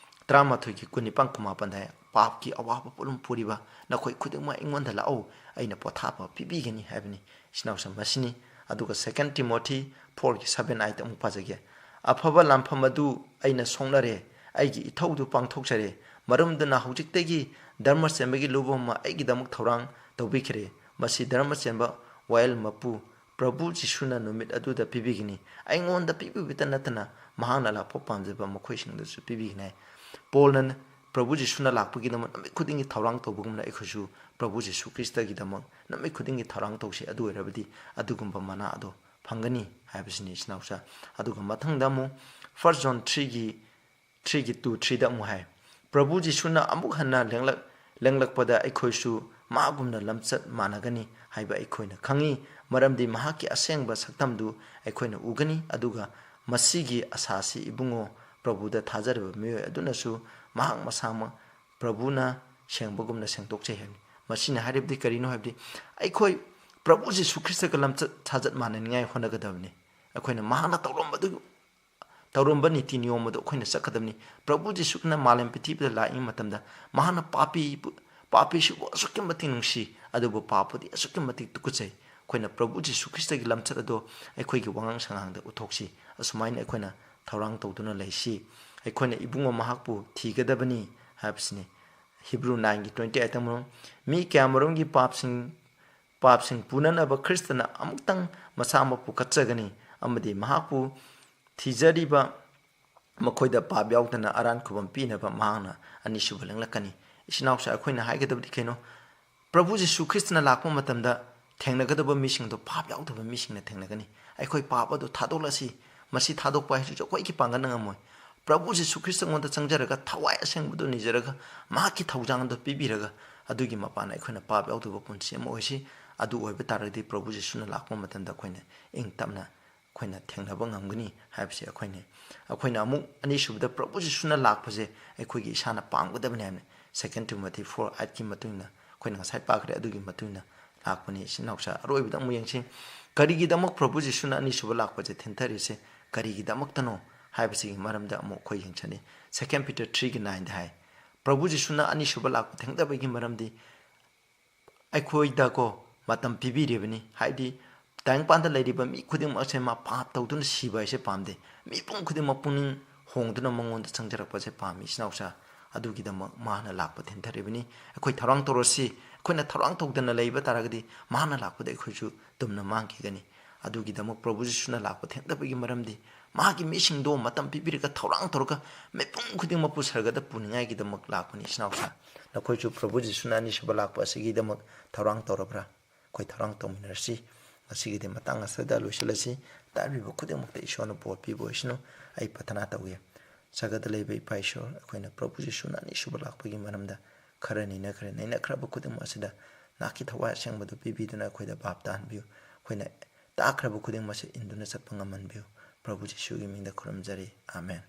ꯇꯔꯥꯃꯥꯊꯣꯏꯒꯤ ꯀꯨꯟꯅꯤꯄꯥꯟ ꯀꯨꯟꯃꯥꯄꯟꯗ ꯍꯥꯏ, "ꯄꯥꯞꯀꯤ ꯑꯋꯥꯕ ꯄꯣꯠꯂꯨꯝ ꯄꯨꯔꯤꯕ ꯅꯈꯣꯏ ꯈꯨꯗꯤꯡꯃꯛ ꯑꯩꯉꯣꯟꯗ ꯂꯥꯛꯎ, ꯑꯩꯅ ꯄꯣꯊꯥꯕ ꯄꯤꯕꯤꯒꯅꯤ" ꯍꯥꯏꯕꯅꯤ꯫ ꯏꯆꯤꯟ ꯏꯅꯥꯎꯁꯤꯡ, ꯃꯁꯤꯅꯤ꯫ ꯑꯗꯨꯒ Second Timothy four ꯒꯤ seven eight ꯑꯃꯨꯛ ꯄꯥꯖꯒꯦ꯫ "ꯑꯐꯕ ꯂꯥꯟꯐꯝ ꯑꯗꯨ ꯑꯩꯅ ꯁꯣꯛꯅꯔꯦ, ꯑꯩꯒꯤ ꯏꯊꯧꯗꯨ ꯄꯥꯡꯊꯣꯛꯆꯔꯦ꯫ ꯃꯔꯝ ꯑꯗꯨꯅ ꯍꯧꯖꯤꯛꯇꯒꯤ ꯙꯔꯃ ꯆꯦꯟꯕꯒꯤ ꯂꯨꯕ ꯑꯃ ꯑꯩꯒꯤꯗꯃꯛ ꯊꯧꯔꯥꯡ ꯇꯧꯕꯤꯈ꯭ꯔꯦ꯫ ꯃꯁꯤ ꯙꯔꯃ ꯆꯦꯟꯕ ꯋꯥꯌꯦꯜ ꯃꯄꯨ ꯄ꯭ꯔꯚꯨ ꯖꯤꯁꯨꯅ ꯅꯨꯃꯤꯠ ꯑꯗꯨꯗ ꯄꯤꯕꯤꯒꯅꯤ꯫ ꯑꯩꯉꯣꯟꯗ ꯄꯤꯕꯤꯕꯇ ꯅꯠꯇꯅ ꯃꯍꯥꯛꯅ ꯂꯥꯛꯄ ꯄꯥꯝꯖꯕ ꯃꯈꯣꯏꯁꯤꯡꯗꯁꯨ ꯄꯤꯕꯤꯒꯅꯤ" ꯍꯥꯏ꯫ ꯄꯣꯜꯅ ꯄ꯭ꯔꯚꯨ ꯖꯤꯁꯨꯅ ꯂꯥꯛꯄꯒꯤꯗꯃꯛ ꯅꯨꯃꯤꯠ ꯈꯨꯗꯤꯡꯒꯤ ꯊꯧꯔꯥꯡ ꯇꯧꯕꯒꯨꯝꯅ ꯑꯩꯈꯣꯏꯁꯨ ꯄ꯭ꯔꯚꯨ ꯖꯤꯁꯨ ꯈ꯭ꯔꯤꯁꯇꯒꯤꯗꯃꯛ ꯅꯨꯃꯤꯠ ꯈꯨꯗꯤꯡꯒꯤ ꯊꯧꯔꯥꯡ ꯇꯧꯁꯤ꯫ ꯑꯗꯨ ꯑꯣꯏꯔꯕꯗꯤ ꯑꯗꯨꯒꯨꯝꯕ ꯃꯅꯥ ꯑꯗꯣ ꯐꯪꯒꯅꯤ ꯍꯥꯏꯕꯁꯤꯅꯤ, ꯏꯆꯤꯟ ꯏꯅꯥꯎꯁꯥ꯫ ꯑꯗꯨꯒ ꯃꯊꯪꯗ ꯑꯃꯨꯛ First John threeꯒꯤ, threeꯒꯤ two, threeꯗ ꯑꯃꯨꯛ ꯍꯥꯏ, "ꯄ꯭ꯔꯚꯨ ꯖꯤꯁꯨꯅ ꯑꯃꯨꯛ ꯍꯟꯅ ꯂꯦꯡꯂꯛ-, ꯂꯦꯡꯂꯛꯄꯗ ꯑꯩꯈꯣꯏꯁꯨ ꯃꯥꯒꯨꯝꯅ ꯂꯝꯆꯠ ꯃꯥꯟꯅꯒꯅꯤ ꯍꯥꯏꯕ ꯑꯩꯈꯣꯏꯅ ꯈꯪꯉꯤ, ꯃꯔꯝꯗꯤ ꯃꯍꯥꯛꯀꯤ ꯑꯁꯦꯡꯕ ꯁꯛꯇꯝꯗꯨ ꯑꯩꯈꯣꯏꯅ ꯎꯒꯅꯤ꯫ ꯑꯗꯨꯒ ꯃꯁꯤꯒꯤ ꯑꯁꯥꯁꯤ ꯏꯕꯨꯡꯉꯣ, ꯄ꯭ꯔꯚꯨꯗ ꯊꯥꯖꯔꯕ ꯃꯤꯑꯣꯏ ꯑꯗꯨꯅꯁꯨ ꯃꯍꯥꯛ ꯃꯁꯥꯃꯛ ꯄ꯭ꯔꯚꯨꯅ ꯁꯦꯡꯕꯒꯨꯝꯅ ꯁꯦꯡꯗꯣꯛꯆꯩ" ꯍꯥꯏꯕꯅꯤ꯫ ꯃꯁꯤꯅ ꯍꯥꯏꯔꯤꯕꯗꯤ ꯀꯔꯤꯅꯣ ꯍꯥꯏꯕꯗꯤ, ꯑꯩꯈꯣꯏ ꯄ꯭ꯔꯚꯨ ꯖꯤꯁꯨ ꯈ꯭ꯔꯤꯁꯇꯒ ꯂꯝꯆꯠ ꯁꯥꯖꯠ ꯃꯥꯟꯅꯅꯤꯡꯉꯥꯏ ꯍꯣꯠꯅꯒꯗꯕꯅꯤ꯫ ꯑꯩꯈꯣꯏꯅ ꯃꯍꯥꯛꯅ ꯇꯧꯔꯝꯕꯗꯨ, ꯇꯧꯔꯝꯕ ꯅꯤꯇꯤ ꯅꯤꯌꯣꯝ ꯑꯗꯨ ꯑꯩꯈꯣꯏꯅ ꯆꯠꯀꯗꯕꯅꯤ꯫ ꯄ꯭ꯔꯚꯨ ꯖꯤꯁꯨꯅ ꯃꯥꯂꯦꯝ ꯄ꯭ꯔꯤꯊꯤꯕꯤꯗ ꯂꯥꯛꯏꯉꯩ ꯃꯇꯝꯗ ꯃꯍꯥꯛꯅ ꯄꯥꯄꯤ, ꯄꯥꯄꯤꯁꯤꯕꯨ ꯑꯁꯨꯛꯀꯤ ꯃꯇꯤꯛ ꯅꯨꯡꯁꯤ, ꯑꯗꯨꯕꯨ ꯄꯥꯞꯄꯨꯗꯤ ꯑꯁꯨꯛꯀꯤ ꯃꯇꯤꯛ ꯇꯨꯀꯠꯆꯩ꯫ ꯑꯩꯈꯣꯏꯅ ꯄ꯭ꯔꯚꯨ ꯖꯤꯁꯨ ꯈ꯭ꯔꯤꯁꯇꯒꯤ ꯂꯝꯆꯠ ꯑꯗꯨ ꯑꯩꯈꯣꯏꯒꯤ ꯋꯥꯉꯥꯡ ꯁꯉꯥꯡꯗ ꯎꯠꯊꯣꯛꯁꯤ꯫ ꯑꯁꯨꯃꯥꯏꯅ ꯑꯩꯈꯣꯏꯅ ꯊꯧꯔꯥꯡ ꯇꯧꯗꯨꯅ ꯂꯩꯁꯤ꯫ ꯑꯩꯈꯣꯏꯅ ꯏꯕꯨꯡꯉꯣ ꯃꯍꯥꯛꯄꯨ ꯊꯤꯒꯗꯕꯅꯤ ꯍꯥꯏꯕꯁꯤꯅꯤ꯫ Hebrew nineꯒꯤ twenty eight ꯑꯃꯔꯣꯝ, "ꯃꯤ ꯀꯌꯥꯃꯔꯨꯝꯒꯤ ꯄꯥꯞꯁꯤꯡ, ꯄꯥꯞꯁꯤꯡ ꯄꯨꯅꯅꯕ ꯈ꯭ꯔꯤꯁꯇꯅ ꯑꯃꯨꯛꯇꯪ ꯃꯁꯥꯃꯛꯄꯨ ꯀꯠꯆꯒꯅꯤ, ꯑꯃꯗꯤ ꯃꯍꯥꯛꯄꯨ ꯊꯤꯖꯔꯤꯕ ꯃꯈꯣꯏꯗ ꯄꯥꯞ ꯌꯥꯎꯗꯅ ꯑꯔꯥꯟ ꯈꯨꯕꯝ ꯄꯤꯅꯕ ꯃꯍꯥꯛꯅ ꯑꯅꯤꯁꯨꯕ ꯂꯦꯡꯂꯛꯀꯅꯤ"꯫ ꯏꯆꯤꯟ ꯏꯅꯥꯎꯁꯦ, ꯑꯩꯈꯣꯏꯅ ꯍꯥꯏꯒꯗꯕꯗꯤ ꯀꯩꯅꯣ? ꯄ꯭ꯔꯚꯨ ꯖꯤꯁꯨ ꯈ꯭ꯔꯤꯁꯇꯅ ꯂꯥꯛꯄ ꯃꯇꯝꯗ ꯊꯦꯡꯅꯒꯗꯕ ꯃꯤꯁꯤꯡꯗꯣ ꯄꯥꯞ ꯌꯥꯎꯗꯕ ꯃꯤꯁꯤꯡꯅ ꯊꯦꯡꯅꯒꯅꯤ꯫ ꯑꯩꯈꯣꯏ ꯄꯥꯞ ꯑꯗꯨ ꯊꯥꯗꯣꯛꯂꯁꯤ꯫ ꯃꯁꯤ ꯊꯥꯗꯣꯛꯄ ꯍꯥꯏꯁꯤꯁꯨ ꯑꯩꯈꯣꯏꯒꯤ ꯄꯥꯡꯒꯜꯅ ꯉꯝꯃꯣꯏ꯫ ꯄ꯭ꯔꯚꯨ ꯖꯤꯁꯨ ꯈ꯭ꯔꯤꯁꯇꯉꯣꯟꯗ ꯆꯪꯖꯔꯒ, ꯊꯋꯥꯏ ꯑꯁꯦꯡꯕꯗꯨ ꯅꯤꯖꯔꯒ, ꯃꯍꯥꯛꯀꯤ ꯊꯧꯖꯥꯜ ꯑꯗꯨ ꯄꯤꯕꯤꯔꯒ, ꯑꯗꯨꯒꯤ ꯃꯄꯥꯟꯅ ꯑꯩꯈꯣꯏꯅ ꯄꯥꯞ ꯌꯥꯎꯗꯕ ꯄꯨꯟꯁꯤ ꯑꯃ ꯑꯣꯏꯁꯤ꯫ ꯑꯗꯨ ꯑꯣꯏꯕ ꯇꯥꯔꯒꯗꯤ ꯄ꯭ꯔꯚꯨ ꯖꯤꯁꯨꯅ ꯂꯥꯛꯄ ꯃꯇꯝꯗ ꯑꯩꯈꯣꯏꯅ ꯏꯪ ꯇꯞꯅ ꯑꯩꯈꯣꯏꯅ ꯊꯦꯡꯅꯕ ꯉꯝꯒꯅꯤ ꯍꯥꯏꯕꯁꯦ ꯑꯩꯈꯣꯏꯅ, ꯑꯩꯈꯣꯏꯅ ꯑꯃꯨꯛ ꯑꯅꯤꯁꯨꯕꯗ ꯄ꯭ꯔꯚꯨ ꯖꯤꯁꯨꯅ ꯂꯥꯛꯄꯁꯦ ꯑꯩꯈꯣꯏꯒꯤ ꯏꯁꯥꯅ ꯄꯥꯝꯒꯗꯕꯅꯤ ꯍꯥꯏꯕꯅꯤ꯫ Second Timothy four eightꯀꯤ ꯃꯇꯨꯡ ꯏꯟꯅ ꯑꯩꯈꯣꯏꯅ ꯉꯁꯥꯏ ꯄꯥꯈ꯭ꯔꯦ, ꯑꯗꯨꯒꯤ ꯃꯇꯨꯡ ꯏꯟꯅ ꯂꯥꯛꯄꯅꯤ꯫ ꯏꯆꯤꯟ ꯏꯅꯥꯎꯁꯥ, ꯑꯔꯣꯏꯕꯗ ꯑꯃꯨꯛ ꯌꯦꯡꯁꯤ, ꯀꯔꯤꯒꯤꯗꯃꯛ ꯄ꯭ꯔꯚꯨ ꯖꯤꯁꯨꯅ ꯑꯅꯤꯁꯨꯕ ꯂꯥꯛꯄꯁꯦ ꯊꯦꯡꯊꯔꯤꯁꯦ ꯀꯔꯤꯒꯤꯗꯃꯛꯇꯅꯣ ꯍꯥꯏꯕꯁꯤꯒꯤ ꯃꯔꯝꯗ ꯑꯃꯨꯛ ꯑꯩꯈꯣꯏ ꯌꯦꯡꯁꯅꯤ꯫ Second Peter threeꯒꯤ nineꯗ ꯍꯥꯏ, ꯄ꯭ꯔꯚꯨ ꯖꯤꯁꯨꯅ ꯑꯅꯤꯁꯨꯕ ꯂꯥꯛꯄ ꯊꯦꯡꯊꯕꯒꯤ ꯃꯔꯝꯗꯤ ꯑꯩꯈꯣꯏꯗꯀꯣ ꯃꯇꯝ ꯄꯤꯕꯤꯔꯤꯕꯅꯤ꯫ ꯍꯥꯏꯗꯤ ꯇꯥꯏꯕꯪꯄꯥꯟꯗ ꯂꯩꯔꯤꯕ ꯃꯤ ꯈꯨꯗꯤꯡꯃꯛꯁꯦ ꯃꯥ ꯄꯥꯞ ꯇꯧꯗꯨꯅ ꯁꯤꯕ ꯍꯥꯏꯁꯦ ꯄꯥꯝꯗꯦ꯫ ꯃꯤꯄꯨꯝ ꯈꯨꯗꯤꯡꯃꯛ ꯄꯨꯛꯅꯤꯡ ꯍꯣꯡꯗꯨꯅ ꯃꯉꯣꯟꯗ ꯆꯪꯖꯔꯛꯄꯁꯦ ꯄꯥꯝꯃꯤ, ꯏꯆꯤꯟ ꯏꯅꯥꯎꯁꯥ꯫ ꯑꯗꯨꯒꯤꯗꯃꯛ ꯃꯥꯅ ꯂꯥꯛꯄ ꯊꯦꯡꯊꯔꯤꯕꯅꯤ꯫ ꯑꯩꯈꯣꯏ ꯊꯧꯔꯥꯡ ꯇꯧꯔꯁꯤ꯫ ꯑꯩꯈꯣꯏꯅ ꯊꯧꯔꯥꯡ ꯇꯧꯗꯅ ꯂꯩꯕ ꯇꯥꯔꯒꯗꯤ ꯃꯥꯅ ꯂꯥꯛꯄꯗ ꯑꯩꯈꯣꯏꯁꯨ ꯇꯨꯝꯅ ꯃꯥꯡꯈꯤꯒꯅꯤ꯫ ꯑꯗꯨꯒꯤꯗꯃꯛ ꯄ꯭ꯔꯚꯨ ꯖꯤꯁꯨꯅ ꯂꯥꯛꯄ ꯊꯦꯡꯊꯕꯒꯤ ꯃꯔꯝꯗꯤ ꯃꯥꯒꯤ ꯃꯤꯁꯤꯡꯗꯣ ꯃꯇꯝ ꯄꯤꯕꯤꯔꯒ, ꯊꯧꯔꯥꯡ ꯇꯧꯔꯒ, ꯃꯤꯄꯨꯝ ꯈꯨꯗꯤꯡꯃꯛꯄꯨ ꯁꯔꯒꯗ ꯄꯨꯅꯤꯡꯉꯥꯏꯒꯤꯗꯃꯛ ꯂꯥꯛꯄꯅꯤ, ꯏꯆꯤꯟ ꯏꯅꯥꯎꯁꯥ꯫ ꯅꯈꯣꯏꯁꯨ ꯄ꯭ꯔꯚꯨ ꯖꯤꯁꯨꯅ ꯑꯅꯤꯁꯨꯕ ꯂꯥꯛꯄ ꯑꯁꯤꯒꯤꯗꯃꯛ ꯊꯧꯔꯥꯡ ꯇꯧꯔꯕ꯭ꯔꯥ? ꯑꯩꯈꯣꯏ ꯊꯧꯔꯥꯡ ꯇꯧꯃꯤꯟꯅꯔꯁꯤ꯫ ꯉꯁꯤꯒꯤꯗꯤ ꯃꯇꯥꯡ ꯑꯁꯤꯗ ꯂꯣꯏꯁꯤꯜꯂꯁꯤ꯫ ꯇꯥꯕꯤꯕ ꯈꯨꯗꯤꯡꯃꯛꯇ ꯏꯁꯣꯔꯅ ꯕꯣꯔ ꯄꯤꯕ ꯑꯣꯏꯁꯅꯨ꯫ ꯑꯩ ꯄ꯭ꯔꯊꯅꯥ ꯇꯧꯒꯦ꯫ ꯁꯔꯒꯗ ꯂꯩꯕ ꯏꯄꯥ ꯏꯁꯣꯔ, ꯑꯩꯈꯣꯏꯅ ꯄ꯭ꯔꯚꯨ ꯖꯤꯁꯨꯅ ꯑꯅꯤꯁꯨꯕ ꯂꯥꯛꯄꯒꯤ ꯃꯔꯝꯗ ꯈꯔ ꯅꯩꯅꯈ꯭ꯔꯦ꯫ ꯅꯩꯅꯈ꯭ꯔꯕ ꯈꯨꯗꯤꯡꯃꯛ ꯑꯁꯤꯗ ꯅꯍꯥꯛꯀꯤ ꯊꯋꯥꯏ ꯑꯁꯦꯡꯕꯗꯨ ꯄꯤꯕꯤꯗꯨꯅ ꯑꯩꯈꯣꯏꯗ ꯚꯥꯞ ꯇꯥꯍꯟꯕꯤꯌꯨ꯫ ꯑꯩꯈꯣꯏꯅ ꯇꯥꯈ꯭ꯔꯕ ꯈꯨꯗꯤꯡꯃꯛ ꯑꯁꯤ ꯏꯟꯗꯨꯅ ꯆꯠꯄ ꯉꯝꯍꯟꯕꯤꯌꯨ꯫ ꯄ꯭ꯔꯚꯨ ꯖꯤꯁꯨꯒꯤ ꯃꯤꯡꯗ ꯈꯨꯔꯨꯝꯖꯔꯤ꯫ ꯑꯥꯃꯦꯟ꯫